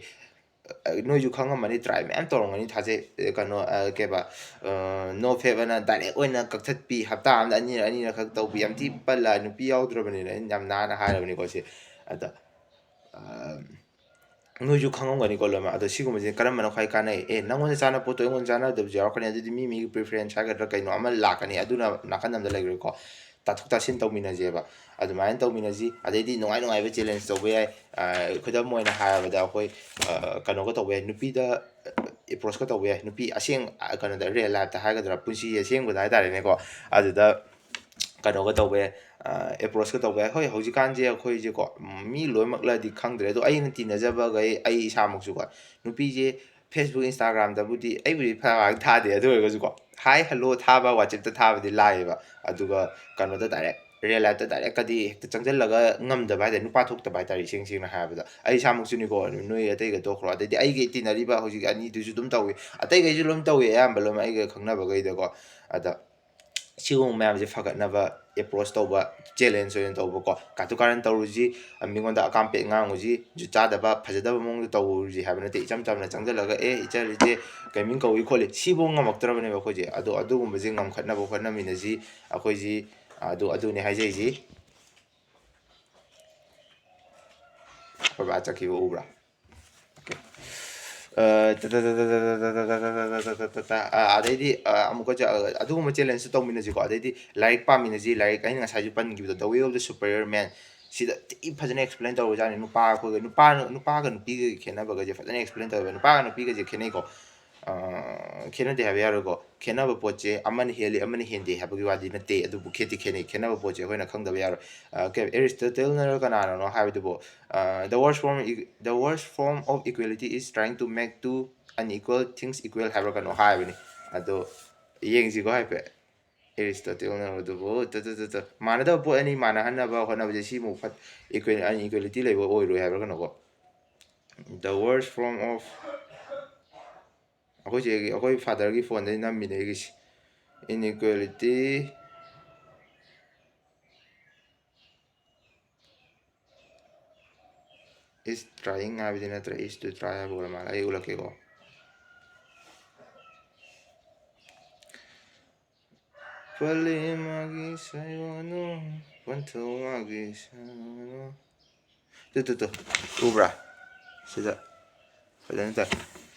ꯑ, ꯅꯣꯏꯁꯨ ꯈꯪꯉꯝꯃꯅꯤ, ꯇ꯭ꯔꯥꯏ ꯃꯌꯥꯝ ꯇꯧꯔꯝꯒꯅꯤ ꯊꯥꯖꯩ꯫ ꯑ, ꯀꯩꯅꯣ, ꯑ, ꯀꯩꯕ, ꯑ, ꯅꯣ ꯐꯦꯞ ꯑꯅ ꯗꯥꯏꯔꯦꯛ ꯑꯣꯏꯅ ꯀꯛꯊꯠꯄꯤ, ꯍꯞꯇꯥ ꯑꯃꯗ ꯑꯅꯤꯔꯛ, ꯑꯅꯤꯔꯛ ꯈꯛ ꯇꯧꯕꯤ, ꯌꯥꯝ ꯊꯤ ꯄꯜꯂ, ꯅꯨꯄꯤ ꯌꯥꯎꯗ꯭ꯔꯕꯅꯤꯅ ꯑꯩꯅ ꯌꯥꯝ ꯅꯥꯟꯅ ꯍꯥꯏꯔꯕꯅꯤꯀꯣ ꯁꯤ꯫ ꯑꯗ, ꯑ, ꯅꯣꯏꯁꯨ ꯈꯪꯉꯝꯒꯅꯤꯀꯣ ꯂꯣꯏꯅꯃꯛ꯫ ꯑꯗꯣ ꯁꯤꯒꯨꯝꯕꯁꯦ ꯀꯔꯝꯕꯅ ꯈ꯭ꯋꯥꯏ ꯀꯥꯟꯅꯩ? ꯑꯦ, ꯅꯪꯉꯣꯟꯗ ꯆꯥꯅꯕ ꯄꯣꯠꯇꯣ ꯑꯩꯉꯣꯟꯗ ꯆꯥꯟꯅꯗꯕꯁꯨ ꯌꯥꯎꯔꯛꯀꯅꯤ, ꯑꯗꯨꯗꯤ ꯃꯤ ꯃꯤꯒꯤ ꯄ꯭ꯔꯤꯐꯔꯦꯟꯁ ꯍꯥꯏꯒꯗ꯭ꯔꯥ ꯀꯩꯅꯣ ꯑꯃ ꯂꯥꯛꯀꯅꯤ, ꯑꯗꯨꯅ ꯅꯥꯀꯟ ꯑꯃꯗ ꯂꯩꯈ꯭ꯔꯦꯀꯣ꯫ ꯇꯥꯊꯣꯛ ꯇꯥꯁꯤꯟ ꯇꯧꯃꯤꯟꯅꯁꯦꯕ꯫ ꯑꯗꯨꯃꯥꯏꯅ ꯇꯧꯃꯤꯟꯅꯁꯤ꯫ ꯑꯗꯩꯗꯤ ꯅꯨꯡꯉꯥꯏ ꯅꯨꯡꯉꯥꯏꯕ ꯆꯦꯂꯦꯟꯖ ꯇꯧꯕ ꯌꯥꯏ꯫ ꯑ, ꯈꯨꯗꯝ ꯑꯣꯏꯅ ꯍꯥꯏꯔꯕꯗ ꯑꯩꯈꯣꯏ, ꯑ, ꯀꯩꯅꯣꯒ ꯇꯧꯕ ꯌꯥꯏ, ꯅꯨꯄꯤꯗ ꯑꯦꯄ꯭ꯔꯣꯁꯀ ꯇꯧꯕ ꯌꯥꯏ꯫ ꯅꯨꯄꯤ ꯑꯁꯦꯡ-, ꯑ, ꯀꯩꯅꯣꯗ, ꯔꯤꯌꯦꯜ ꯂꯥꯏꯐꯇ ꯍꯥꯏꯒꯗ꯭ꯔꯥ, ꯄꯨꯟꯁꯤ ꯑꯁꯦꯡꯕꯗ ꯍꯥꯏꯇꯥꯔꯦꯅꯦꯀꯣ꯫ ꯑꯗꯨꯗ ꯀꯩꯅꯣꯒ ꯇꯧꯕ ꯌꯥꯏ, ꯑꯦꯄ꯭ꯔꯣꯁꯀ ꯇꯧꯕ ꯌꯥꯏ꯫ ꯍꯣꯏ, ꯍꯧꯖꯤꯛꯀꯥꯟꯁꯦ ꯑꯩꯈꯣꯏꯁꯦꯀꯣ, ꯃꯤ ꯂꯣꯏꯅꯃꯛꯂꯗꯤ ꯈꯪꯗ꯭ꯔꯦ, ꯑꯗꯣ ꯑꯩꯅ ꯇꯤꯟꯅꯖꯕꯈꯩ, ꯑꯩ ꯏꯁꯥꯃꯛꯁꯨꯀꯣ, ꯅꯨꯄꯤꯁꯦ Facebook, Instagramꯗꯕꯨꯗꯤ ꯑꯩꯕꯨꯗꯤ ꯐꯅꯌꯥꯝ ꯊꯥꯗꯦ, ꯑꯗꯨ ꯑꯣꯏꯔꯒꯁꯨꯀꯣ, ꯍꯥꯏ ꯍꯜꯂꯣ ꯊꯥꯕ, WhatsAppꯇ ꯊꯥꯕꯗꯤ ꯂꯥꯏꯌꯦꯕ꯫ ꯑꯗꯨꯒ ꯀꯩꯅꯣꯗ ꯗꯥꯏꯔꯦꯛ real lifeꯇ directꯀꯗꯤ ꯍꯦꯛꯇ ꯆꯪꯁꯤꯜꯂꯒ ꯉꯝꯗꯕ ꯍꯥꯏꯇꯥꯔꯦ, ꯅꯨꯄꯥ ꯊꯣꯛꯇꯕ ꯍꯥꯏꯇꯥꯔꯦ, ꯏꯁꯦꯡ ꯁꯦꯡꯅ ꯍꯥꯏꯔꯕꯗ꯫ ꯑꯩ ꯏꯁꯥꯃꯛꯁꯨꯅꯤꯀꯣ, ꯅꯣꯏ ꯑꯇꯩꯒ ꯇꯣꯛꯈ꯭ꯔꯣ, ꯑꯗꯩꯗꯤ ꯑꯩꯒꯤ ꯇꯤꯟꯅꯔꯤꯕ ꯍꯧꯖꯤꯛ ꯑꯅꯤꯗꯨꯁꯨ ꯑꯗꯨꯝ ꯇꯧꯏ, ꯑꯇꯩꯈꯩꯁꯨ ꯂꯣꯏ ꯇꯧꯏ, ꯑꯌꯥꯝꯕ ꯂꯣꯏꯅꯃꯛ ꯑꯩꯒ ꯈꯪꯅꯕꯈꯩꯗꯀꯣ꯫ ꯑꯗ ꯁꯤꯒꯨꯝꯕ ꯃꯌꯥꯝꯁꯦ ꯐꯒꯠꯅꯕ approach ꯇꯧꯕ, challenge ꯑꯣꯏꯅ ꯇꯧꯕꯀꯣ, ꯀꯥꯇꯨ ꯀꯥꯔꯟ ꯇꯧꯔꯨꯁꯤ, ꯃꯤꯉꯣꯟꯗ ꯑꯀꯥꯝꯄꯦꯠ ꯉꯥꯡꯉꯨꯁꯤ, ꯖꯨꯠ ꯆꯥꯗꯕ ꯐꯖꯗꯕ ꯃꯑꯣꯡꯗ ꯇꯧꯔꯨꯁꯤ ꯍꯥꯏꯕ ꯅꯠꯇꯦ꯫ ꯏꯆꯝ ꯆꯝꯅ ꯆꯪꯁꯤꯜꯂꯒ "ꯑꯦ ꯏꯆꯜ ꯏꯆꯦ ꯀꯩꯃꯤꯡ ꯀꯧꯏ ꯈꯣꯠꯂꯤ" ꯁꯤꯐꯧ ꯉꯝꯃꯛꯇ꯭ꯔꯕꯅꯦꯕ ꯑꯩꯈꯣꯏꯁꯦ꯫ ꯑꯗꯣ ꯑꯗꯨꯒꯨꯝꯕꯁꯦ ꯉꯝꯈꯠꯅꯕ ꯍꯣꯠꯅꯃꯤꯟꯅꯁꯤ ꯑꯩꯈꯣꯏꯁꯤ꯫ ꯑꯗꯨ ꯑꯗꯨꯅꯦ ꯍꯥꯏꯖꯩꯁꯤ꯫ ꯑꯩꯈꯣꯏ ꯕꯥ ꯆꯠꯈꯤꯕ ꯎꯕ꯭ꯔꯥ? Okay. ꯑ, ꯇ, ꯇ, ꯇ, ꯇ, ꯇ, ꯇ, ꯇ, ꯇ, ꯇ, ꯇ, ꯇ, ꯇ, ꯇ, ꯑ, ꯑꯗꯩꯗꯤ, ꯑ, ꯑꯃꯨꯛꯀ ꯆ-, ꯑ, ꯑꯗꯨꯒꯨꯝꯕ challengeꯇꯣ ꯇꯧꯃꯤꯟꯅꯁꯤꯀꯣ꯫ ꯑꯗꯩꯗꯤ ꯂꯥꯏꯔꯤꯛ ꯄꯥꯃꯤꯟꯅꯁꯤ, ꯂꯥꯏꯔꯤꯛ ꯑꯩꯅ ꯉꯁꯥꯏꯁꯨ ꯄꯟꯈꯤꯕꯗꯣ, The Way of the Superior Man, ꯁꯤꯗ ꯊꯤ ꯐꯖꯅ explain ꯇꯧꯔꯖꯥꯠꯅꯤ꯫ ꯅꯨꯄꯥ ꯑꯩꯈꯣꯏꯒ, ꯅꯨꯄꯥ, ꯅꯨꯄꯥꯒ ꯅꯨꯄꯤꯒ ꯈꯦꯠꯅꯕꯒꯁꯦ ꯐꯖꯅ explain ꯇꯧꯋꯦꯕ꯫ ꯅꯨꯄꯥꯒ ꯅꯨꯄꯤꯒꯁꯦ ꯈꯦꯠꯅꯩꯀꯣ꯫ ꯑ, ꯈꯦꯠꯅꯗꯦ ꯍꯥꯏꯕ ꯌꯥꯔꯣꯏꯀꯣ꯫ ꯈꯦꯠꯅꯕ ꯄꯣꯠꯁꯦ ꯑꯃꯅ ꯍꯦꯜꯂꯤ, ꯑꯃꯅ ꯍꯦꯟꯗꯦ ꯍꯥꯏꯕꯒꯤ ꯋꯥꯗꯤ ꯅꯠꯇꯦ, ꯑꯗꯨꯕꯨ ꯈꯦꯠꯇꯤ ꯈꯦꯠꯅꯩ꯫ ꯈꯦꯠꯅꯕ ꯄꯣꯠꯁꯦ ꯑꯩꯈꯣꯏꯅ ꯈꯪꯗꯕ ꯌꯥꯔꯣꯏ꯫ ꯑ, ꯀꯩ, Aristotleꯅꯔ ꯀꯅꯥꯅꯅꯣ ꯍꯥꯏꯕꯗꯨꯕꯨ, ꯑ, "The worst form, the worst form of equality is trying to make two unequal things equal" ꯍꯥꯏꯕ꯭ꯔꯥ ꯀꯩꯅꯣ ꯍꯥꯏꯕꯅꯤ꯫ ꯑꯗꯣ ꯌꯦꯡꯁꯤꯀꯣ ꯍꯥꯏꯐꯦꯠ꯫ Aristotleꯅ ꯑꯗꯨꯕꯨ ꯇ, ꯇ, ꯇ, ꯇ, ꯃꯥꯟꯅꯗꯕ ꯄꯣꯠ ꯑꯅꯤ ꯃꯥꯟꯅꯍꯟꯅꯕ ꯍꯣꯠꯅꯕꯁꯦ ꯁꯤꯃꯨꯛ ꯐꯠ-, equal, unequality ꯂꯩꯕ ꯑꯣꯏꯔꯣꯏ ꯍꯥꯏꯕ꯭ꯔꯥ ꯀꯩꯅꯣꯀꯣ꯫ The worst form of, ꯑꯩꯈꯣꯏ ꯆꯦꯒꯤ, ꯑꯩꯈꯣꯏ fatherꯒꯤ phoneꯗꯒꯤ ꯅꯝꯃꯤꯅꯦ ꯑꯩꯒꯤꯁꯤ꯫ "Inequality is trying" ꯍꯥꯏꯕꯗꯤ ꯅꯠꯇ꯭ꯔꯦ, "is to try" ꯍꯥꯏꯕ ꯑꯣꯏꯔ ꯃꯥꯜꯂꯦ꯫ ꯑꯩ ꯎꯠꯂꯛꯀꯦꯀꯣ꯫ ꯄꯜꯂꯤ ꯃꯥꯒꯤ ꯁꯥꯏꯋꯥꯅꯨ, ꯄꯟꯊꯧ ꯃꯥꯒꯤ ꯁꯥꯏꯋꯥꯅꯨ꯫ Two, two, two. ꯎꯕ꯭ꯔꯥ? ꯁꯤꯗ ꯐꯖꯅ ꯇꯥꯏ꯫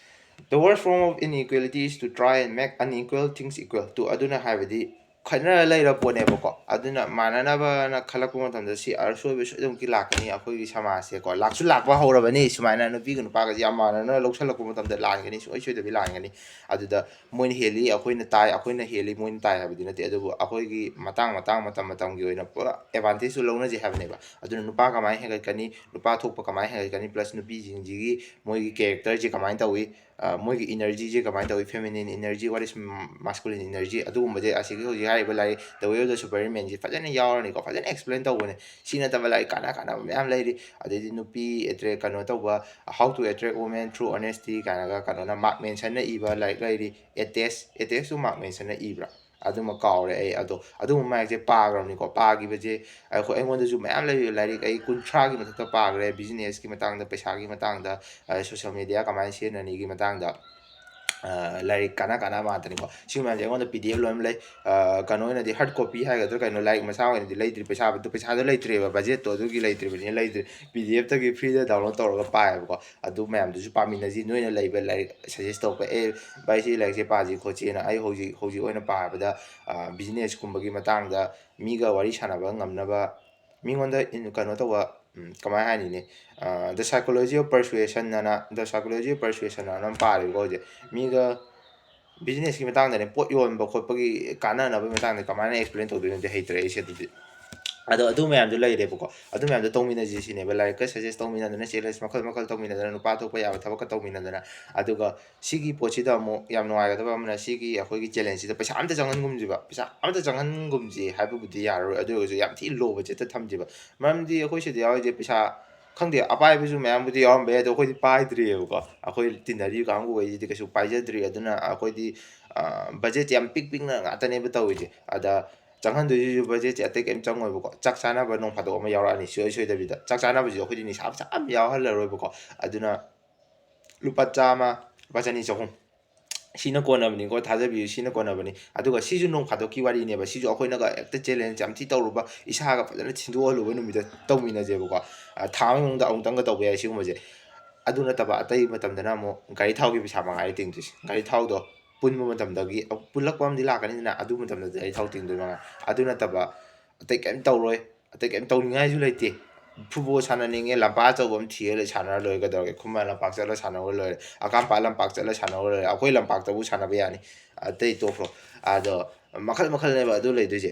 "The worst form of inequality is to try and make unequal things equal to." ꯑꯗꯨꯅ ꯍꯥꯏꯕꯗꯤ ꯈꯠꯅꯔ ꯂꯩꯔ ꯄꯣꯠꯅꯦꯕꯀꯣ꯫ ꯑꯗꯨꯅ ꯃꯥꯟꯅꯅꯕꯅ ꯈꯜꯂꯛꯄ ꯃꯇꯝꯗ ꯁꯤ ꯑꯁꯣꯏꯕ ꯁꯣꯏꯗꯅꯃꯛꯀꯤ ꯂꯥꯛꯀꯅꯤ ꯑꯩꯈꯣꯏꯒꯤ ꯁꯃꯥꯖꯁꯦꯀꯣ꯫ ꯂꯥꯛꯁꯨ ꯂꯥꯛꯄ ꯍꯧꯔꯕꯅꯤ꯫ ꯁꯨꯃꯥꯏꯅ ꯅꯨꯄꯤꯒ ꯅꯨꯄꯥꯒꯁꯦ ꯌꯥꯝ ꯃꯥꯟꯅꯅ ꯂꯧꯁꯜꯂꯛꯄ ꯃꯇꯝꯗ ꯂꯥꯟꯒꯅꯤ, ꯁꯨꯡꯁꯣꯏ ꯁꯣꯏꯗꯕꯤ ꯂꯥꯟꯒꯅꯤ꯫ ꯑꯗꯨꯗ ꯃꯣꯏꯅ ꯍꯦꯜꯂꯤ, ꯑꯩꯈꯣꯏꯅ ꯇꯥꯏ, ꯑꯩꯈꯣꯏꯅ ꯍꯦꯜꯂꯤ, ꯃꯣꯏꯅ ꯇꯥꯏ ꯍꯥꯏꯕꯗꯤ ꯅꯠꯇꯦ꯫ ꯑꯗꯨꯕꯨ ꯑꯩꯈꯣꯏꯒꯤ ꯃꯇꯥꯡ ꯃꯇꯥꯡ, ꯃꯇꯝ ꯃꯇꯝꯒꯤ ꯑꯣꯏꯅ ꯄꯨꯔꯥ advantageꯇꯨ ꯂꯧꯅꯁꯦ ꯍꯥꯏꯕꯅꯦꯕ꯫ ꯑꯗꯨꯅ ꯅꯨꯄꯥ ꯀꯃꯥꯏꯅ ꯍꯦꯟꯒꯠꯀꯅꯤ, ꯅꯨꯄꯥ ꯊꯣꯛꯄ ꯀꯃꯥꯏꯅ ꯍꯦꯟꯒꯠꯀꯅꯤ, plus ꯅꯨꯄꯤꯁꯤꯡꯁꯤꯒꯤ ꯃꯣꯏꯒꯤ characterꯁꯦ ꯀꯃꯥꯏꯅ ꯇꯧꯏ, ꯃꯣꯏꯒꯤ ꯏꯅꯔꯖꯤꯁꯦ ꯀꯃꯥꯏꯅ ꯇꯧꯏ, feminine energy, what is masculine energy, ꯑꯗꯨꯒꯨꯝꯕꯁꯦ ꯑꯁꯤꯒꯤ ꯍꯧꯖꯤꯛ ꯍꯥꯏꯔꯤꯕ ꯂꯥꯏꯔꯤꯛ The Way of the Supermanꯁꯦ ꯐꯖꯅ ꯌꯥꯎꯔꯅꯤꯀꯣ, ꯐꯖꯅ ꯑꯦꯛꯁꯄ꯭ꯂꯦꯟ ꯇꯧꯕꯅꯦ꯫ ꯁꯤ ꯅꯠꯇꯕ ꯂꯥꯏꯔꯤꯛ ꯀꯥꯟꯅ ꯀꯥꯟꯅꯕ ꯃꯌꯥꯝ ꯂꯩꯔꯤ꯫ ꯑꯗꯩꯗꯤ ꯅꯨꯄꯤ ꯑꯦꯇ꯭ꯔꯦꯛ ꯀꯩꯅꯣ ꯇꯧꯕ, How to Attract Women Through Honesty ꯀꯥꯏꯅꯒ ꯀꯩꯅꯣꯅ, ꯃꯥꯔꯛ ꯃꯦꯟꯁꯟꯅ ꯏꯕ ꯂꯥꯏꯔꯤꯛ ꯂꯩꯔꯤ꯫ ꯑꯦꯇꯦꯁ ꯑꯦꯇꯦꯁꯇꯨ ꯃꯥꯔꯛ ꯃꯦꯟꯁꯟꯅ ꯏꯕ꯭ꯔꯥ? ꯑꯗꯨꯃ ꯀꯥꯎꯔꯦ ꯑꯩ꯫ ꯑꯗꯣ ꯑꯗꯨꯒꯨꯝꯕ ꯃꯌꯥꯝꯁꯦ ꯄꯥꯈ꯭ꯔꯕꯅꯤꯀꯣ꯫ ꯄꯥꯈꯤꯕꯁꯦ ꯑꯩꯈꯣꯏ, ꯑꯩꯉꯣꯟꯗꯁꯨ ꯃꯌꯥꯝ ꯂꯩ, ꯂꯥꯏꯔꯤꯛ ꯑꯩ ꯀꯨꯟꯊ꯭ꯔꯥꯒꯤ ꯃꯊꯛꯇ ꯄꯥꯈ꯭ꯔꯦ, ꯕꯤꯖꯤꯅꯦꯁꯀꯤ ꯃꯇꯥꯡꯗ, ꯄꯩꯁꯥꯒꯤ ꯃꯇꯥꯡꯗ, ꯁꯣꯁꯦꯜ ꯃꯦꯗꯤꯌꯥ ꯀꯃꯥꯏꯅ ꯁꯤꯖꯤꯟꯅꯅꯤꯒꯤ ꯃꯇꯥꯡꯗ꯫ ꯂꯥꯏꯔꯤꯛ ꯀꯥꯟꯅ ꯀꯥꯟꯅꯕ ꯉꯥꯛꯇꯅꯤꯀꯣ꯫ ꯁꯤ ꯃꯌꯥꯝꯁꯦ ꯑꯩꯉꯣꯟꯗ ꯄꯤ ꯗꯤ ꯑꯦꯐ ꯂꯣꯏꯅ ꯂꯩ꯫ ꯀꯩꯅꯣ ꯑꯣꯏꯅꯗꯤ, ꯍꯥꯔꯠ ꯀꯣꯄꯤ ꯍꯥꯏꯒꯗ꯭ꯔꯥ ꯀꯩꯅꯣ, ꯂꯥꯏꯔꯤꯛ ꯃꯆꯥ ꯑꯣꯏꯅꯗꯤ ꯂꯩꯇ꯭ꯔꯤ, ꯄꯩꯁꯥꯗꯣ ꯄꯩꯁꯥꯗꯣ ꯂꯩꯇ꯭ꯔꯦꯕ, ꯕꯖꯦꯠꯇꯣ ꯑꯗꯨꯒꯤ ꯂꯩꯇ꯭ꯔꯤꯕꯅꯤꯅ ꯂꯩꯇ꯭ꯔꯤ꯫ ꯄꯤ ꯗꯤ ꯑꯦꯐꯇꯒꯤ ꯐ꯭ꯔꯤꯗ ꯗꯥꯎꯟꯂꯣꯗ ꯇꯧꯔꯒ ꯄꯥꯏꯌꯦꯕꯀꯣ꯫ ꯑꯗꯨ ꯃꯌꯥꯝꯗꯨꯁꯨ ꯄꯥꯃꯤꯟꯅꯁꯤ꯫ ꯅꯣꯏꯅ ꯂꯩꯕ ꯂꯥꯏꯔꯤꯛ ꯁꯖꯦꯁ ꯇꯧꯔꯛꯄ, "ꯑꯦ ꯚꯥꯏ, ꯁꯤ ꯂꯥꯏꯔꯤꯛꯁꯦ ꯄꯥꯁꯤ ꯈꯣꯠꯁꯤꯅ", ꯑꯩ ꯍꯧꯖꯤꯛ ꯍꯧꯖꯤꯛ ꯑꯣꯏꯅ ꯄꯥꯕꯗ ꯕꯤꯖꯤꯅꯦꯁꯀꯨꯝꯕꯒꯤ ꯃꯇꯥꯡꯗ ꯃꯤꯒ ꯋꯥꯔꯤ ꯁꯥꯟꯅꯕ ꯉꯝꯅꯕ, ꯃꯤꯉꯣꯟꯗ ꯀꯩꯅꯣ ꯇꯧꯕ, ꯀꯃꯥꯏꯅ ꯍꯥꯏꯅꯤꯅꯦ, The Psychology of Persuasion ꯑꯅ, The Psychology of Persuasion ꯑꯅ ꯑꯃ ꯄꯥꯔꯦꯕꯀꯣ ꯍꯧꯖꯤꯛ꯫ ꯃꯤꯒ ꯕꯤꯖꯤꯅꯦꯁꯀꯤ ꯃꯇꯥꯡꯗꯅꯦ, ꯄꯣꯠ ꯌꯣꯟꯕ ꯈꯣꯠꯄꯒꯤ ꯀꯥꯟꯅꯅꯕꯒꯤ ꯃꯇꯥꯡꯗ ꯀꯃꯥꯏꯅ ꯑꯦꯛꯁꯄ꯭ꯂꯦꯟ ꯇꯧꯗꯣꯏꯅꯣꯗꯤ ꯍꯩꯇ꯭ꯔꯦ ꯑꯩꯁꯦ ꯑꯗꯨꯗꯤ꯫ ꯑꯗꯣ ꯑꯗꯨ ꯃꯌꯥꯝꯗꯣ ꯂꯩꯔꯦꯕꯀꯣ꯫ ꯑꯗꯨ ꯃꯌꯥꯝꯗꯣ ꯇꯧꯃꯤꯟꯅꯁꯤ ꯁꯤꯅꯦꯕ, ꯂꯥꯏꯔꯤꯛꯀ ꯁꯖꯦꯁ ꯇꯧꯃꯤꯟꯅꯗꯅ, ꯆꯦꯂꯦꯟꯖ ꯃꯈꯜ ꯃꯈꯜ ꯇꯧꯃꯤꯟꯅꯗꯅ, ꯅꯨꯄꯥ ꯊꯣꯛꯄ ꯌꯥꯕ ꯊꯕꯛꯀ ꯇꯧꯃꯤꯟꯅꯗꯅ꯫ ꯑꯗꯨꯒ ꯁꯤꯒꯤ ꯄꯣꯠꯁꯤꯗ ꯑꯃꯨꯛ ꯌꯥꯝ ꯅꯨꯡꯉꯥꯏꯒꯗꯕ ꯑꯃꯅ, ꯁꯤꯒꯤ ꯑꯩꯈꯣꯏꯒꯤ ꯆꯦꯂꯦꯟꯖꯁꯤꯗ ꯄꯩꯁꯥ ꯑꯝꯇ ꯆꯪꯍꯟꯒꯨꯝꯁꯤꯕ, ꯄꯩꯁꯥ ꯑꯝꯇ ꯆꯪꯍꯟꯒꯨꯝꯁꯤ ꯍꯥꯏꯕꯕꯨꯗꯤ ꯌꯥꯔꯔꯣꯏ꯫ ꯑꯗꯨ ꯑꯣꯏꯔꯒꯁꯨ ꯌꯥꯝ ꯊꯤ ꯂꯣ ꯕꯖꯦꯠꯇ ꯊꯝꯁꯤꯕ꯫ ꯃꯔꯝꯗꯤ ꯑꯩꯈꯣꯏ ꯁꯤꯗ ꯌꯥꯎꯔꯤꯁꯦ ꯄꯩꯁꯥ, ꯈꯪꯗꯦ, ꯑꯄꯥꯏꯕꯁꯨ ꯃꯌꯥꯝꯕꯨꯗꯤ ꯌꯥꯎꯔꯝꯕ ꯌꯥꯏ, ꯑꯗꯣ ꯑꯩꯈꯣꯏꯗꯤ ꯄꯥꯏꯗ꯭ꯔꯤꯑꯕꯀꯣ꯫ ꯑꯩꯈꯣꯏ ꯇꯤꯟꯅꯔꯤꯕ ꯀꯥꯡꯕꯨꯈꯩꯁꯤꯗꯤ ꯀꯩꯁꯨ ꯄꯥꯏꯖꯗ꯭ꯔꯤ꯫ ꯑꯗꯨꯅ ꯑꯩꯈꯣꯏꯗꯤ ꯕꯖꯦꯠꯁꯦ ꯌꯥꯝ ꯄꯤꯛ ꯄꯤꯛꯅ ꯉꯥꯛꯇꯅꯦꯕ ꯇꯧꯔꯤꯁꯦ꯫ ꯑꯗ ꯆꯪꯍꯟꯗꯣꯏꯁꯤꯁꯨ ꯕꯖꯦꯠꯁꯦ ꯑꯇꯩ ꯀꯩꯝ ꯆꯪꯉꯣꯏꯕꯀꯣ꯫ ꯆꯥꯛ ꯆꯥꯅꯕ ꯅꯣꯡ ꯐꯥꯗꯣꯛ ꯑꯃ ꯌꯥꯎꯔꯛꯑꯅꯤ ꯁꯨꯡꯁꯣꯏ ꯁꯣꯏꯗꯕꯤꯗ꯫ ꯆꯥꯛ ꯆꯥꯅꯕꯁꯤꯁꯨ ꯑꯩꯈꯣꯏꯗꯤ ꯅꯤꯁꯥ ꯄꯩꯁꯥ ꯌꯥꯝ ꯌꯥꯎꯍꯜꯂꯔꯣꯏꯕꯀꯣ꯫ ꯑꯗꯨꯅ ꯂꯨꯄꯥ ꯆꯥꯝꯃ, ꯂꯨꯄꯥ ꯆꯅꯤ, ꯆꯍꯨꯝ, ꯁꯤꯅ ꯀꯣꯟꯅꯕꯅꯤꯀꯣ, ꯊꯥꯖꯕꯤꯌꯨ, ꯁꯤꯅ ꯀꯣꯟꯅꯕꯅꯤ꯫ ꯑꯗꯨꯒ ꯁꯤꯁꯨ ꯅꯣꯡ ꯐꯥꯗꯣꯛꯀꯤ ꯋꯥꯔꯤꯅꯦꯕ꯫ ꯁꯤꯁꯨ ꯑꯩꯈꯣꯏꯅꯒ ꯍꯦꯛꯇ ꯆꯦꯂꯦꯟꯖ ꯌꯥꯝ ꯊꯤ ꯇꯧꯔꯨꯕ, ꯏꯁꯥꯒ ꯐꯖꯅ ꯊꯤꯟꯗꯣꯛꯍꯜꯂꯨꯕ ꯅꯨꯃꯤꯠꯇ ꯇꯧꯃꯤꯟꯅꯁꯦꯕꯀꯣ꯫ ꯊꯥ ꯑꯃꯒꯤ ꯃꯅꯨꯡꯗ ꯑꯃꯨꯛꯇꯪꯒ ꯇꯧꯕ ꯌꯥꯏ ꯁꯤꯒꯨꯝꯕꯁꯦ꯫ ꯑꯗꯨ ꯅꯠꯇꯕ ꯑꯇꯩ ꯃꯇꯝꯗꯅ ꯑꯃꯨꯛ ꯒꯥꯔꯤ ꯊꯥꯎꯒꯤ ꯄꯩꯁꯥ ꯃꯉꯥꯏꯔꯦ ꯇꯤꯡꯗꯣꯏꯁꯦ꯫ ꯒꯥꯔꯤ ꯊꯥꯎꯗꯣ ꯄꯨꯟꯕ ꯃꯇꯝꯗꯒꯤ, ꯄꯨꯜꯂꯛꯄ ꯑꯃꯗꯤ ꯂꯥꯛꯀꯅꯤꯗꯅ, ꯑꯗꯨ ꯃꯇꯝꯗ ꯒꯥꯔꯤ ꯊꯥꯎ ꯇꯤꯡꯗꯣꯏ ꯃꯉꯥꯏ꯫ ꯑꯗꯨ ꯅꯠꯇꯕ ꯑꯇꯩ ꯀꯩꯝ ꯇꯧꯔꯣꯏ, ꯑꯇꯩ ꯀꯩꯝ ꯇꯧꯅꯤꯡꯉꯥꯏꯁꯨ ꯂꯩꯇꯦ꯫ ꯐꯨꯠꯕꯣꯜ ꯁꯥꯟꯅꯅꯤꯡꯉꯦ, ꯂꯝꯄꯥꯛ ꯑꯆꯧꯕ ꯑꯃ ꯊꯤꯔ ꯂꯩ, ꯁꯥꯟꯅꯔ ꯂꯣꯏꯔꯦ, ꯀꯩꯗꯧꯔꯒꯦ? ꯈꯨꯃꯟ ꯂꯝꯄꯥꯛ ꯆꯠꯂ ꯁꯥꯟꯅꯔ ꯂꯣꯏꯔꯦ, ꯑꯀꯥꯝꯄꯥꯠ ꯂꯝꯄꯥꯛ ꯆꯠꯂ ꯁꯥꯟꯅꯔ ꯂꯣꯏꯔꯦ꯫ ꯑꯩꯈꯣꯏ ꯂꯝꯄꯥꯛꯇꯕꯨ ꯁꯥꯟꯅꯕ ꯌꯥꯅꯤ, ꯑꯇꯩ ꯇꯣꯛꯈ꯭ꯔꯣ꯫ ꯑꯗꯣ ꯃꯈꯜ ꯃꯈꯜꯅꯦꯕ ꯑꯗꯨ ꯂꯩꯗꯣꯏꯁꯦ꯫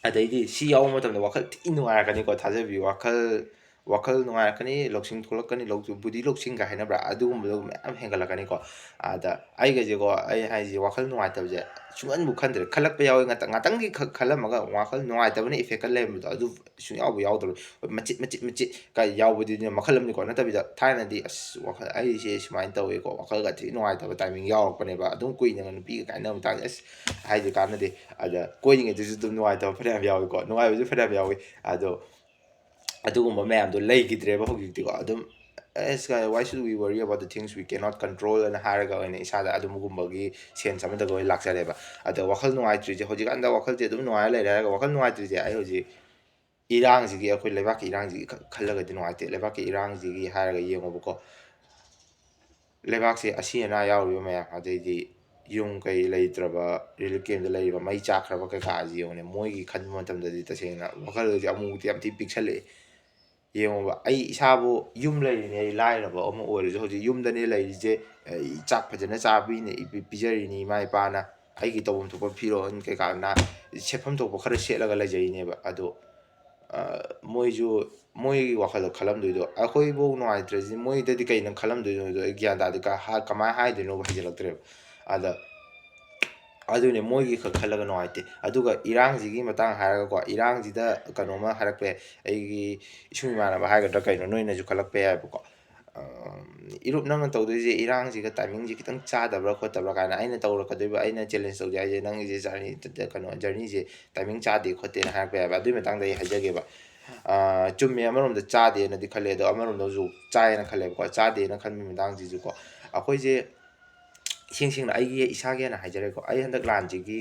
ꯑꯗꯩꯗꯤ ꯁꯤ ꯌꯥꯎꯕ ꯃꯇꯝꯗ ꯋꯥꯈꯜ ꯊꯤ ꯅꯨꯡꯉꯥꯏꯔꯛꯀꯅꯤꯀꯣ, ꯊꯥꯖꯕꯤꯌꯨ꯫ ꯋꯥꯈꯜ, ꯋꯥꯈꯜ ꯅꯨꯡꯉꯥꯏꯔꯛꯀꯅꯤ, ꯂꯧꯁꯤꯡ ꯊꯣꯛꯂꯛꯀꯅꯤ, ꯂꯧ-, ꯕꯨꯙꯤ ꯂꯧꯁꯤꯡꯒ ꯍꯥꯏꯅꯕ꯭ꯔꯥ, ꯑꯗꯨꯒꯨꯝꯕꯗꯣ ꯃꯌꯥꯝ ꯍꯦꯟꯒꯠꯂꯛꯀꯅꯤꯀꯣ꯫ ꯑꯗ ꯑꯩꯒꯁꯦꯀꯣ, ꯑꯩ ꯍꯥꯏꯁꯦ, ꯋꯥꯈꯜ ꯅꯨꯡꯉꯥꯏꯇꯕꯁꯦ ꯁꯨꯡꯈꯟꯕꯨ ꯈꯟꯗ꯭ꯔꯦ꯫ ꯈꯜꯂꯛꯄ ꯌꯥꯎꯋꯤ, ꯉꯥꯛꯇ-, ꯉꯥꯛꯇꯪꯒꯤ ꯈꯛ ꯈꯜꯂꯝꯃꯒ ꯋꯥꯈꯜ ꯅꯨꯡꯉꯥꯏꯇꯕꯅ effect ꯂꯩꯔꯝꯕꯗꯣ, ꯑꯗꯨ ꯁꯨꯡꯌꯥꯎꯕꯨ ꯌꯥꯎꯗꯕ꯫ ꯍꯣꯏ, ꯃꯆꯤꯠ ꯃꯆꯤꯠ ꯃꯆꯤꯠ ꯀ ꯌꯥꯎꯕꯗꯨꯗꯤ ꯃꯈꯜ ꯑꯃꯅꯤꯀꯣ꯫ ꯅꯠꯇꯕꯤꯗ ꯊꯥꯏꯅꯗꯤ, "ꯑꯁ, ꯋꯥꯈꯜ, ꯑꯩꯁꯦ ꯁꯨꯃꯥꯏꯅ ꯇꯧꯋꯦꯀꯣ, ꯋꯥꯈꯜꯒ ꯊꯤ ꯅꯨꯡꯉꯥꯏꯇꯕ timing ꯌꯥꯎꯔꯛꯄꯅꯦꯕ"꯫ ꯑꯗꯨꯝ ꯀꯨꯏꯅꯒ ꯅꯨꯄꯤꯒ ꯀꯥꯏꯅꯕ ꯃꯇꯥꯡꯗ, ꯑꯁ, ꯍꯥꯏꯗꯤ ꯀꯥꯟꯅꯗꯦ꯫ ꯑꯗ ꯀꯣꯏꯔꯤꯉꯩꯗꯁꯨ ꯑꯗꯨꯝ ꯅꯨꯡꯉꯥꯏꯇꯕ ꯐꯅꯌꯥꯝ ꯌꯥꯎꯋꯤꯀꯣ, ꯅꯨꯡꯉꯥꯏꯕꯁꯨ ꯐꯅꯌꯥꯝ ꯌꯥꯎꯋꯤ꯫ ꯑꯗꯣ ꯑꯗꯨꯒꯨꯝꯕ ꯃꯌꯥꯝꯗꯣ ꯂꯩꯈꯤꯗ꯭ꯔꯦꯕ ꯍꯧꯖꯤꯛꯇꯤꯀꯣ꯫ ꯑꯗꯨꯝ, "ꯑꯁ, why should we worry about the things we cannot control?" ꯑꯅ ꯍꯥꯏꯔꯒ ꯑꯣꯏꯅ ꯏꯁꯥꯗ ꯑꯗꯨꯒꯨꯝꯕꯒꯤ sense ꯑꯃꯗꯒ ꯑꯣꯏꯅ ꯂꯥꯛꯆꯔꯦꯕ꯫ ꯑꯗꯣ ꯋꯥꯈꯜ ꯅꯨꯡꯉꯥꯏꯇ꯭ꯔꯤꯁꯦ, ꯍꯧꯖꯤꯛꯀꯥꯟꯗ ꯋꯥꯈꯜꯁꯦ ꯑꯗꯨꯝ ꯅꯨꯡꯉꯥꯏꯔ ꯂꯩꯔꯦ ꯍꯥꯏꯔꯒ, ꯋꯥꯈꯜ ꯅꯨꯡꯉꯥꯏꯇ꯭ꯔꯤꯁꯦ ꯑꯩ ꯍꯧꯖꯤꯛ ꯏꯔꯥꯡꯁꯤꯒꯤ, ꯑꯩꯈꯣꯏ ꯂꯩꯕꯥꯛꯀꯤ ꯏꯔꯥꯡꯁꯤꯒꯤ ꯈꯛ ꯈꯜꯂꯒꯗꯤ ꯅꯨꯡꯉꯥꯏꯇꯦ꯫ ꯂꯩꯕꯥꯛꯀꯤ ꯏꯔꯥꯡꯁꯤꯒꯤ ꯍꯥꯏꯔꯒ ꯌꯦꯡꯉꯣꯕꯀꯣ, ꯂꯩꯕꯥꯛꯁꯦ ꯑꯁꯤ ꯑꯅꯥ ꯌꯥꯎꯔꯤꯕ ꯃꯌꯥꯝ, ꯑꯗꯩꯗꯤ ꯌꯨꯝ ꯀꯩ ꯂꯩꯇ꯭ꯔꯕ, relief campꯇ ꯂꯩꯔꯤꯕ, ꯃꯩ ꯆꯥꯛꯈ꯭ꯔꯕ ꯀꯩꯀꯥꯁꯤ ꯌꯦꯡꯉꯨꯅꯦ꯫ ꯃꯣꯏꯒꯤ ꯈꯟꯕ ꯃꯇꯝꯗꯗꯤ ꯇꯁꯦꯡꯅ ꯋꯥꯈꯜꯁꯦ ꯑꯃꯨꯛꯇꯤ ꯌꯥꯝ ꯊꯤ ꯄꯤꯛꯁꯜꯂꯛꯑꯦ꯫ ꯌꯦꯡꯉꯣꯕ, ꯑꯩ ꯏꯁꯥꯕꯨ ꯌꯨꯝ ꯂꯩꯔꯤꯅꯦ, ꯑꯩ ꯂꯥꯏꯔꯕ ꯑꯃ ꯑꯣꯏꯔꯁꯨ ꯍꯧꯖꯤꯛ ꯌꯨꯝꯗꯅꯦ ꯂꯩꯔꯤꯁꯦ, ꯑꯩ ꯆꯥꯛ ꯐꯖꯅ ꯆꯥꯕꯤꯅꯦ, ꯄꯤ-, ꯄꯤꯖꯔꯤꯅꯤ ꯏꯃꯥ ꯏꯄꯥꯅ, ꯑꯩꯒꯤ ꯇꯧꯐꯝ ꯊꯣꯛꯄ ꯐꯤꯔꯣꯜ ꯀꯩꯀꯥ ꯅꯥ-, ꯁꯦꯠꯐꯝ ꯊꯣꯛꯄ ꯈꯔ ꯁꯦꯠꯂꯒ ꯂꯩꯖꯔꯤꯅꯦꯕ꯫ ꯑꯗꯣ, ꯑ, ꯃꯣꯏꯁꯨ, ꯃꯣꯏꯒꯤ ꯋꯥꯈꯜꯗ ꯈꯜꯂꯝꯗꯣꯏꯗꯣ, ꯑꯩꯈꯣꯏꯐꯧ ꯅꯨꯡꯉꯥꯏꯇ꯭ꯔꯁꯤ ꯃꯣꯏꯗꯗꯤ ꯀꯩꯅꯣ ꯈꯜꯂꯝꯗꯣꯏꯅꯣꯗꯣ ꯑꯩ ꯒ꯭ꯌꯥꯟ ꯇꯥꯗꯦ꯫ ꯀ-, ꯍꯥ-, ꯀꯃꯥꯏꯅ ꯍꯥꯏꯗꯣꯏꯅꯣꯕ ꯍꯩꯖꯤꯜꯂꯛꯇ꯭ꯔꯦꯕ꯫ ꯑꯗ ꯑꯗꯨꯅꯦ, ꯃꯣꯏꯒꯤ ꯈꯛ ꯈꯜꯂꯒ ꯅꯨꯡꯉꯥꯏꯇꯦ꯫ ꯑꯗꯨꯒ ꯏꯔꯥꯡꯁꯤꯒꯤ ꯃꯇꯥꯡ ꯍꯥꯏꯔꯒꯀꯣ, ꯏꯔꯥꯡꯁꯤꯗ ꯀꯩꯅꯣꯝꯃ ꯍꯥꯏꯔꯛꯄ ꯌꯥꯏ꯫ ꯑꯩꯒꯤ ꯏꯁꯨꯡ ꯏꯃꯥꯟꯅꯕ ꯍꯥꯏꯒꯗ꯭ꯔꯥ ꯀꯩꯅꯣ, ꯅꯣꯏꯅꯁꯨ ꯈꯜꯂꯛꯄ ꯌꯥꯏꯕꯀꯣ꯫ ꯑꯝ, "ꯏꯔꯨꯞ, ꯅꯪꯅ ꯇꯧꯗꯣꯏꯁꯦ ꯏꯔꯥꯡꯁꯤꯒ timingꯁꯤ ꯈꯤꯇꯪ ꯆꯥꯗꯕ꯭ꯔꯥ ꯈꯣꯠꯇꯕ꯭ꯔꯥ?" ꯀꯥꯏꯅ ꯑꯩꯅ ꯇꯧꯔꯛꯀꯗꯣꯏꯕ, ꯑꯩꯅ challenge ꯇꯧꯖꯩ ꯍꯥꯏꯁꯦ, "ꯅꯪꯒꯤꯁꯦ journey, ꯀꯩꯅꯣ, journeyꯁꯦ timing ꯆꯥꯗꯦ ꯈꯣꯠꯇꯦꯅ" ꯍꯥꯏꯔꯛꯄ ꯌꯥꯏꯕ꯫ ꯑꯗꯨꯒꯤ ꯃꯇꯥꯡꯗ ꯑꯩ ꯍꯥꯏꯖꯒꯦꯕ꯫ ꯑ, ꯆꯨꯝꯃꯦ, ꯑꯃꯔꯣꯝꯗ ꯆꯥꯗꯦꯅꯗꯤ ꯈꯜꯂꯦ, ꯑꯗꯣ ꯑꯃꯔꯣꯝꯗꯁꯨ ꯆꯥꯏꯌꯦꯅ ꯈꯜꯂꯦꯕꯀꯣ꯫ ꯆꯥꯗꯦꯅ ꯈꯟꯕꯒꯤ ꯃꯇꯥꯡꯁꯤꯁꯨꯀꯣ, ꯑꯩꯈꯣꯏꯁꯦ ꯏꯁꯦꯡ ꯁꯦꯡꯅ ꯑꯩꯒꯤ ꯏꯁꯥꯒꯤ ꯑꯣꯏꯅ ꯍꯥꯏꯖꯔꯦꯀꯣ, ꯑꯩ ꯍꯟꯗꯛ ꯂꯥꯟꯁꯤꯒꯤ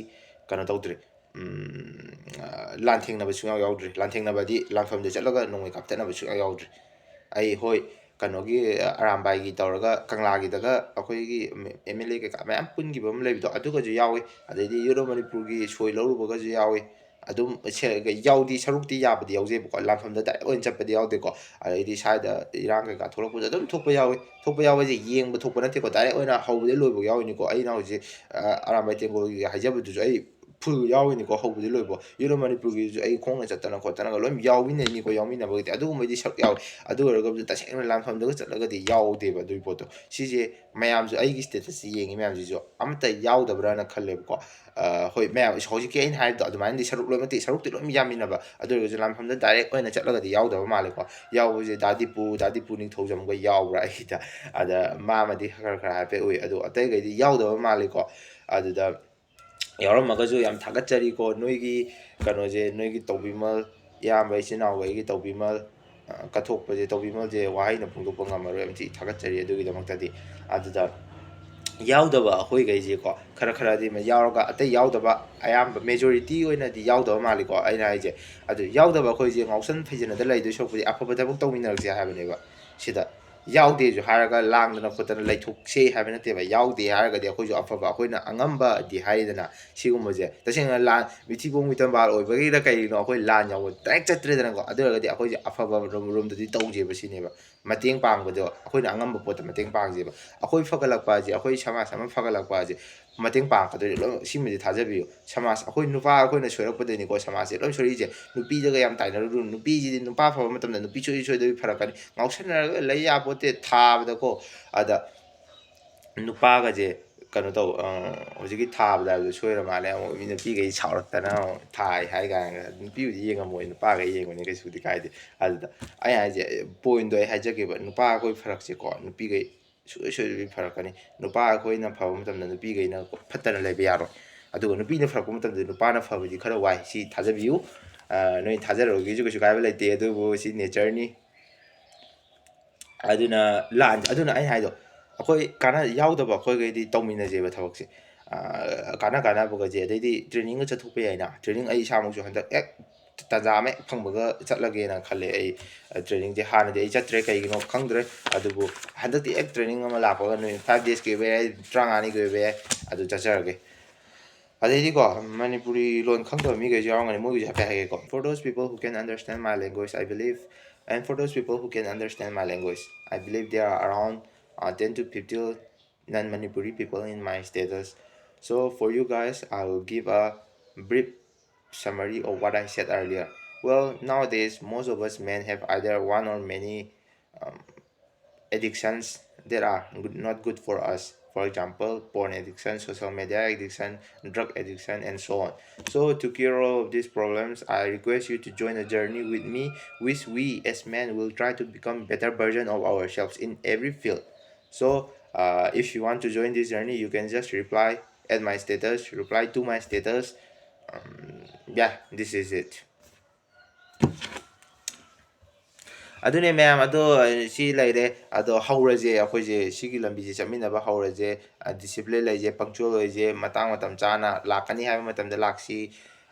ꯀꯩꯅꯣ ꯇꯧꯗ꯭ꯔꯤ, ꯎꯝ, ꯑ, ꯂꯥꯟꯊꯦꯡꯅꯕ ꯁꯨꯡꯌꯥꯎ ꯌꯥꯎꯗ꯭ꯔꯤ꯫ ꯂꯥꯟꯊꯦꯡꯅꯕꯗꯤ ꯂꯥꯟꯐꯝꯗ ꯆꯠꯂꯒ ꯅꯣꯡꯃꯩ ꯀꯥꯞꯊꯠꯅꯕ ꯁꯨꯡꯌꯥꯎ ꯌꯥꯎꯗ꯭ꯔꯤ꯫ ꯑꯩ, ꯍꯣꯏ, ꯀꯩꯅꯣꯒꯤ, ꯑ, ꯑꯔꯥꯝꯕꯥꯏꯒꯤ ꯇꯧꯔꯒ ꯀꯪꯂꯥꯒꯤꯗꯒ ꯑꯩꯈꯣꯏꯒꯤ MLA ꯀꯩꯀꯥ ꯃꯌꯥꯝ ꯄꯨꯟꯈꯤꯕ ꯑꯃ ꯂꯩꯕꯗꯣ, ꯑꯗꯨꯒꯁꯨ ꯌꯥꯎꯏ꯫ ꯑꯗꯩꯗꯤ Youth of ꯃꯅꯤꯄꯨꯔꯒꯤ ꯁꯣꯏ ꯂꯧꯔꯨꯕꯒꯁꯨ ꯌꯥꯎꯏ꯫ ꯑꯗꯨꯝ ꯁꯦ-, ꯌꯥꯎꯗꯤ, ꯁꯔꯨꯛꯇꯤ ꯌꯥꯕꯗꯤ ꯌꯥꯎꯖꯩꯕꯀꯣ, ꯂꯥꯟꯐꯝꯗ direct ꯑꯣꯏꯅ ꯆꯠꯄꯗꯤ ꯌꯥꯎꯗꯦꯀꯣ꯫ ꯑꯗꯩꯗꯤ ꯁ꯭ꯋꯥꯏꯗ ꯏꯔꯥꯡ ꯀꯩꯀꯥ ꯊꯣꯛꯂꯛꯄꯁꯨ ꯑꯗꯨꯝ ꯊꯣꯛꯄ ꯌꯥꯎꯏ꯫ ꯊꯣꯛꯄ ꯌꯥꯎꯕ ꯍꯥꯏꯁꯦ ꯌꯦꯡꯕ ꯊꯣꯛꯄ ꯅꯠꯇꯦꯀꯣ, direct ꯑꯣꯏꯅ ꯍꯧꯕꯗꯩ ꯂꯣꯏꯕ ꯌꯥꯎꯔꯤꯅꯤꯀꯣ꯫ ꯑꯩꯅ ꯍꯧꯖꯤꯛ, ꯑ, ꯑꯔꯥꯝꯕꯥꯏ ꯇꯦꯡꯒꯣꯜꯒꯤ ꯍꯥꯏꯖꯕꯗꯨꯁꯨ ꯑꯩ ꯐꯨꯜ ꯌꯥꯎꯔꯤꯅꯤꯀꯣ, ꯍꯧꯕꯗꯤ ꯂꯣꯏꯕꯣ꯫ ꯌꯨꯔꯣ ꯃꯅꯤꯄꯨꯔꯒꯤꯁꯨ ꯑꯩ ꯈꯣꯡꯅ ꯆꯠꯇꯅ ꯈꯣꯠꯇꯅꯒ ꯂꯣꯏ ꯌꯥꯎꯃꯤꯟꯅꯩꯅꯤꯀꯣ, ꯌꯥꯎꯃꯤꯟꯅꯕꯒꯤꯗꯤ ꯑꯗꯨꯒꯨꯝꯕꯗꯤ ꯁꯔꯨꯛ ꯌꯥꯎꯏ꯫ ꯑꯗꯨ ꯑꯣꯏꯔꯒꯁꯨ ꯇꯁꯦꯡꯅ ꯂꯥꯟꯐꯝꯗꯒ ꯆꯠꯂꯒꯗꯤ ꯌꯥꯎꯗꯦꯕ ꯑꯗꯨꯒꯤ ꯄꯣꯠꯇꯣ꯫ ꯁꯤꯁꯦ ꯃꯌꯥꯝꯁꯨ ꯑꯩꯒꯤ ꯁ꯭ꯇꯦꯇꯁꯁꯦ ꯌꯦꯡꯉꯤ ꯃꯌꯥꯝꯁꯤꯁꯨ ꯑꯝꯇ ꯌꯥꯎꯗꯕ꯭ꯔꯥꯅ ꯈꯜꯂꯦꯕꯀꯣ꯫ ꯑ, ꯍꯣꯏ, ꯃꯌꯥꯝ ꯍꯧꯖꯤꯛꯀꯤ ꯑꯩꯅ ꯍꯥꯏꯕꯗꯣ ꯑꯗꯨꯃꯥꯏꯅꯗꯤ ꯁꯔꯨꯛ ꯂꯣꯏꯅꯃꯛꯇꯤ, ꯁꯔꯨꯛꯇꯤ ꯂꯣꯏꯅ ꯌꯥꯃꯤꯟꯅꯕ, ꯑꯗꯨ ꯑꯣꯏꯔꯒꯁꯨ ꯂꯥꯟꯐꯝꯗ ꯗꯥꯏꯔꯦꯛ ꯑꯣꯏꯅ ꯆꯠꯂꯒꯗꯤ ꯌꯥꯎꯗꯕ ꯃꯥꯜꯂꯦꯀꯣ꯫ ꯌꯥꯎꯕꯁꯦ ꯗꯥ ꯗꯤꯄꯨ, ꯗꯥ ꯗꯤꯄꯨ ꯅꯤꯡꯊꯧꯖꯝꯒ ꯌꯥꯎꯕ꯭ꯔꯥ ꯑꯩꯒꯤꯗ? ꯑꯗ ꯃꯥꯃꯗꯤ ꯈꯔ ꯈꯔ ꯍꯥꯏꯐꯦꯠ ꯎꯏ, ꯑꯗꯣ ꯑꯇꯩꯈꯩꯗꯤ ꯌꯥꯎꯗꯕ ꯃꯥꯜꯂꯦꯀꯣ꯫ ꯑꯗꯨꯗ ꯌꯥꯎꯔꯝꯃꯒꯁꯨ ꯌꯥꯝ ꯊꯥꯒꯠꯆꯔꯤꯀꯣ, ꯅꯣꯏꯒꯤ ꯀꯩꯅꯣꯁꯦ, ꯅꯣꯏꯒꯤ ꯇꯧꯕꯤꯃꯜ, ꯏꯌꯥꯝꯕ ꯏꯆꯤꯟ ꯏꯅꯥꯎꯈꯩꯒꯤ ꯇꯧꯕꯤꯃꯜ, ꯑ, ꯀꯠꯊꯣꯛꯄꯁꯦ, ꯇꯧꯕꯤꯃꯜꯁꯦ ꯋꯥꯍꯩꯅ ꯐꯣꯡꯗꯣꯛꯄ ꯉꯝꯃꯔꯣꯏ, ꯌꯥꯝ ꯊꯤ ꯊꯥꯒꯠꯆꯔꯤ ꯑꯗꯨꯒꯤꯗꯃꯛꯇꯗꯤ꯫ ꯑꯗꯨꯗ ꯌꯥꯎꯗꯕ ꯑꯩꯈꯣꯏꯈꯩꯁꯦꯀꯣ, ꯈꯔ ꯈꯔꯗꯤ ꯌꯥꯎꯔꯒ, ꯑꯇꯩ ꯌꯥꯎꯗꯕ, ꯑꯌꯥꯝꯕ majority ꯑꯣꯏꯅꯗꯤ ꯌꯥꯎꯗꯕ ꯃꯥꯜꯂꯤꯀꯣ ꯑꯩꯅ ꯍꯥꯏꯁꯦ꯫ ꯑꯗꯨ ꯌꯥꯎꯗꯕ ꯑꯩꯈꯣꯏꯁꯦ ꯉꯥꯎꯁꯟ ꯐꯩꯖꯅꯗ ꯂꯩꯗꯣꯏ ꯁꯔꯨꯛꯄꯨꯗꯤ ꯑꯐꯕ ꯊꯕꯛ ꯇꯧꯃꯤꯟꯅꯔꯁꯦ ꯍꯥꯏꯕꯅꯦꯕ ꯁꯤꯗ꯫ ꯌꯥꯎꯗꯦꯁꯨ ꯍꯥꯏꯔꯒ ꯂꯥꯡꯗꯅ ꯈꯣꯠꯇꯅ ꯂꯩꯊꯣꯛꯁꯦ ꯍꯥꯏꯕ ꯅꯠꯇꯦꯕ꯫ ꯌꯥꯎꯗꯦ ꯍꯥꯏꯔꯒꯗꯤ ꯑꯩꯈꯣꯏꯁꯨ ꯑꯐꯕ, ꯑꯩꯈꯣꯏꯅ ꯑꯉꯝꯕꯗꯤ ꯍꯥꯏꯔꯤꯗꯅ, ꯁꯤꯒꯨꯝꯕꯁꯦ꯫ ꯇꯁꯦꯡꯅ ꯂꯥꯟ, ꯃꯤꯊꯤꯕꯣꯡ ꯃꯤꯇꯝꯕꯥꯜ ꯑꯣꯏꯕꯒꯤꯔ ꯀꯩꯒꯤꯅꯣ ꯑꯩꯈꯣꯏ ꯂꯥꯟ ꯌꯥꯎꯕ ꯗꯥꯏꯔꯦꯛ ꯆꯠꯇ꯭ꯔꯦꯗꯅꯀꯣ꯫ ꯑꯗꯨ ꯑꯣꯏꯔꯒꯗꯤ ꯑꯩꯈꯣꯏꯁꯦ ꯑꯐꯕ ꯔꯣꯝ-, ꯔꯣꯝꯗꯗꯤ ꯇꯧꯁꯦꯕ ꯁꯤꯅꯦꯕ꯫ ꯃꯇꯦꯡ ꯄꯥꯡꯕꯗꯣ, ꯑꯩꯈꯣꯏꯅ ꯑꯉꯝꯕ ꯄꯣꯠꯇ ꯃꯇꯦꯡ ꯄꯥꯡꯁꯦꯕ꯫ ꯑꯩꯈꯣꯏ ꯐꯒꯠꯂꯛꯄ ꯍꯥꯏꯁꯦ, ꯑꯩꯈꯣꯏ ꯁꯃꯥꯖ ꯑꯃ ꯐꯒꯠꯂꯛꯄ ꯍꯥꯏꯁꯦ ꯃꯇꯦꯡ ꯄꯥꯡꯉꯛꯀꯗꯣꯏꯅꯤ꯫ ꯂꯣꯏ ꯁꯤꯃꯗꯤ ꯊꯥꯖꯕꯤꯌꯨ꯫ ꯁꯃꯥꯖ, ꯑꯩꯈꯣꯏ ꯅꯨꯄꯥ ꯑꯩꯈꯣꯏꯅ ꯁꯣꯏꯔꯛꯄꯗꯩꯅꯤꯀꯣ ꯁꯃꯥꯖꯁꯦ ꯂꯣꯏ ꯁꯣꯏꯔꯛꯏꯁꯦ꯫ ꯅꯨꯄꯤꯗꯒ ꯌꯥꯝ ꯇꯥꯏꯅꯔꯨꯔꯨ꯫ ꯅꯨꯄꯤꯁꯤꯗꯤ, ꯅꯨꯄꯥ ꯐꯕ ꯃꯇꯝꯗ ꯅꯨꯄꯤ ꯁꯣꯏ ꯁꯣꯏꯗꯕꯤ ꯐꯔꯛꯀꯅꯤ꯫ ꯉꯥꯎꯁꯟꯅꯔꯒ ꯂꯩ ꯌꯥꯄꯣꯠꯇꯦ ꯊꯥꯕꯗꯀꯣ꯫ ꯑꯗ ꯅꯨꯄꯥꯒꯁꯦ ꯀꯩꯅꯣ ꯇꯧ, ꯑ, ꯍꯧꯖꯤꯛꯀꯤ ꯊꯥꯕꯗ ꯍꯥꯏꯕꯗꯣ ꯁꯣꯏꯔ ꯃꯥꯜꯂꯦ꯫ ꯑꯃꯨꯛ ꯃꯤ ꯅꯨꯄꯤꯈꯩ ꯁꯥꯎꯔꯛꯇꯅ ꯑꯃꯨꯛ ꯊꯥꯏ ꯍꯥꯏ ꯀꯥꯏꯅ꯫ ꯅꯨꯄꯤꯕꯨꯗꯤ ꯌꯦꯡꯉꯝꯃꯣꯏ, ꯅꯨꯄꯥꯈꯩ ꯌꯦꯡꯕꯅꯤ, ꯀꯩꯁꯨꯕꯨꯗꯤ ꯀꯥꯏꯗꯦ꯫ ꯑꯗꯨꯗ ꯑꯩ ꯍꯥꯏꯁꯦ, ꯄꯣꯏꯟꯗꯣ ꯑꯩ ꯍꯥꯏꯖꯒꯦꯕ, ꯅꯨꯄꯥ ꯑꯩꯈꯣꯏ ꯐꯔꯛꯁꯦꯀꯣ, ꯅꯨꯄꯤꯈꯩ ꯁꯨꯡꯁꯣꯏ ꯁꯣꯏꯗꯕꯤ ꯐꯔꯛꯀꯅꯤ꯫ ꯅꯨꯄꯥ ꯑꯩꯈꯣꯏꯅ ꯐꯕ ꯃꯇꯝꯗ ꯅꯨꯄꯤꯈꯩꯅ ꯐꯠꯇꯅ ꯂꯩꯕ ꯌꯥꯔꯣꯏ꯫ ꯑꯗꯨꯒ ꯅꯨꯄꯤꯅ ꯐꯔꯛꯄ ꯃꯇꯝꯗ ꯅꯨꯄꯥꯅ ꯐꯕꯗꯤ ꯈꯔ ꯋꯥꯏ, ꯁꯤ ꯊꯥꯖꯕꯤꯌꯨ꯫ ꯑ, ꯅꯣꯏ ꯊꯥꯖꯔꯣꯏꯒꯦꯁꯨ ꯀꯩꯁꯨ ꯀꯥꯏꯕ ꯂꯩꯇꯦ, ꯑꯗꯨꯕꯨ ꯁꯤ natureꯅꯤ꯫ ꯑꯗꯨꯅ ꯂꯥꯟ-, ꯑꯗꯨꯅ ꯑꯩ ꯍꯥꯏꯗꯣ, ꯑꯩꯈꯣꯏ ꯀꯥꯟꯅ-, ꯌꯥꯎꯗꯕ ꯑꯩꯈꯣꯏꯈꯩꯗꯤ ꯇꯧꯃꯤꯟꯅꯁꯦꯕ ꯊꯕꯛꯁꯦ꯫ ꯑ, ꯀꯥꯟꯅ ꯀꯥꯟꯅꯕꯒꯁꯦ, ꯑꯗꯩꯗꯤ trainingꯒ ꯆꯠꯊꯣꯛꯄ ꯌꯥꯏꯅ꯫ Training ꯑꯩ ꯏꯁꯥꯃꯛꯁꯨ ꯍꯟꯗꯛ ꯍꯦꯛ ꯇꯥꯟꯖꯥ ꯑꯃ ꯍꯦꯛ ꯐꯪꯕꯒ ꯆꯠꯂꯒꯦꯅ ꯈꯜꯂꯦ꯫ ꯑꯩ, ꯑ, trainingꯁꯦ ꯍꯥꯟꯅꯗꯤ ꯑꯩ ꯆꯠꯇ꯭ꯔꯦ, ꯀꯩꯒꯤꯅꯣ ꯈꯪꯗ꯭ꯔꯦ꯫ ꯑꯗꯨꯕꯨ ꯍꯟꯗꯛꯇꯤ ꯍꯦꯛ training ꯑꯃ ꯂꯥꯛꯄꯒ, ꯅꯨꯃꯤꯠ five daysꯀꯤ ꯑꯣꯏꯕ ꯌꯥꯏ, ꯇꯔꯥꯃꯉꯥꯅꯤꯒꯤ ꯑꯣꯏꯕ ꯌꯥꯏ, ꯑꯗꯨ ꯆꯠꯆꯔꯒꯦ꯫ ꯑꯗꯩꯗꯤꯀꯣ, ꯃꯅꯤꯄꯨꯔꯤ ꯂꯣꯟ ꯈꯪꯗꯕ ꯃꯤꯈꯩꯁꯨ ꯌꯥꯎꯔꯝꯒꯅꯤ, ꯃꯣꯏꯒꯤꯁꯨ ꯍꯥꯏꯐꯦꯠ ꯍꯥꯏꯒꯦꯀꯣ꯫ For those people who can understand my language, I believe, and for those people who can understand my language, I believe there are around, uh, ten to fifteen non-Manipuri people in my status. So for you guys, I will give a brief summary of what I said earlier. Well, nowadays, most of us men have either one or many um, addictions that are good, not good for us. For example, porn addiction, social media addiction, drug addiction, and so on. So to cure all of these problems, I request you to join a journey with me, which we as men will try to become better version of ourselves in every field. So uh, if you want to join this journey, you can just reply at my status, reply to my status. Um, yeah, this is it. ꯑꯗꯨꯅꯦ ꯃꯌꯥꯝ, ꯑꯗꯣ ꯁꯤ ꯂꯩꯔꯦ꯫ ꯑꯗꯣ ꯍꯧꯔꯁꯦ, ꯑꯩꯈꯣꯏꯁꯦ ꯁꯤꯒꯤ ꯂꯝꯕꯤꯁꯦ ꯆꯠꯃꯤꯟꯅꯕ ꯍꯧꯔꯁꯦ꯫ ꯗꯤꯁꯤꯄ꯭ꯂꯤꯟ ꯂꯩꯁꯦ, ꯄꯪꯆꯨꯋꯦꯜ ꯑꯣꯏꯁꯦ, ꯃꯇꯥꯡ ꯃꯇꯝ ꯆꯥꯅ ꯂꯥꯛꯀꯅꯤ ꯍꯥꯏꯕ ꯃꯇꯝꯗ ꯂꯥꯛꯁꯤ,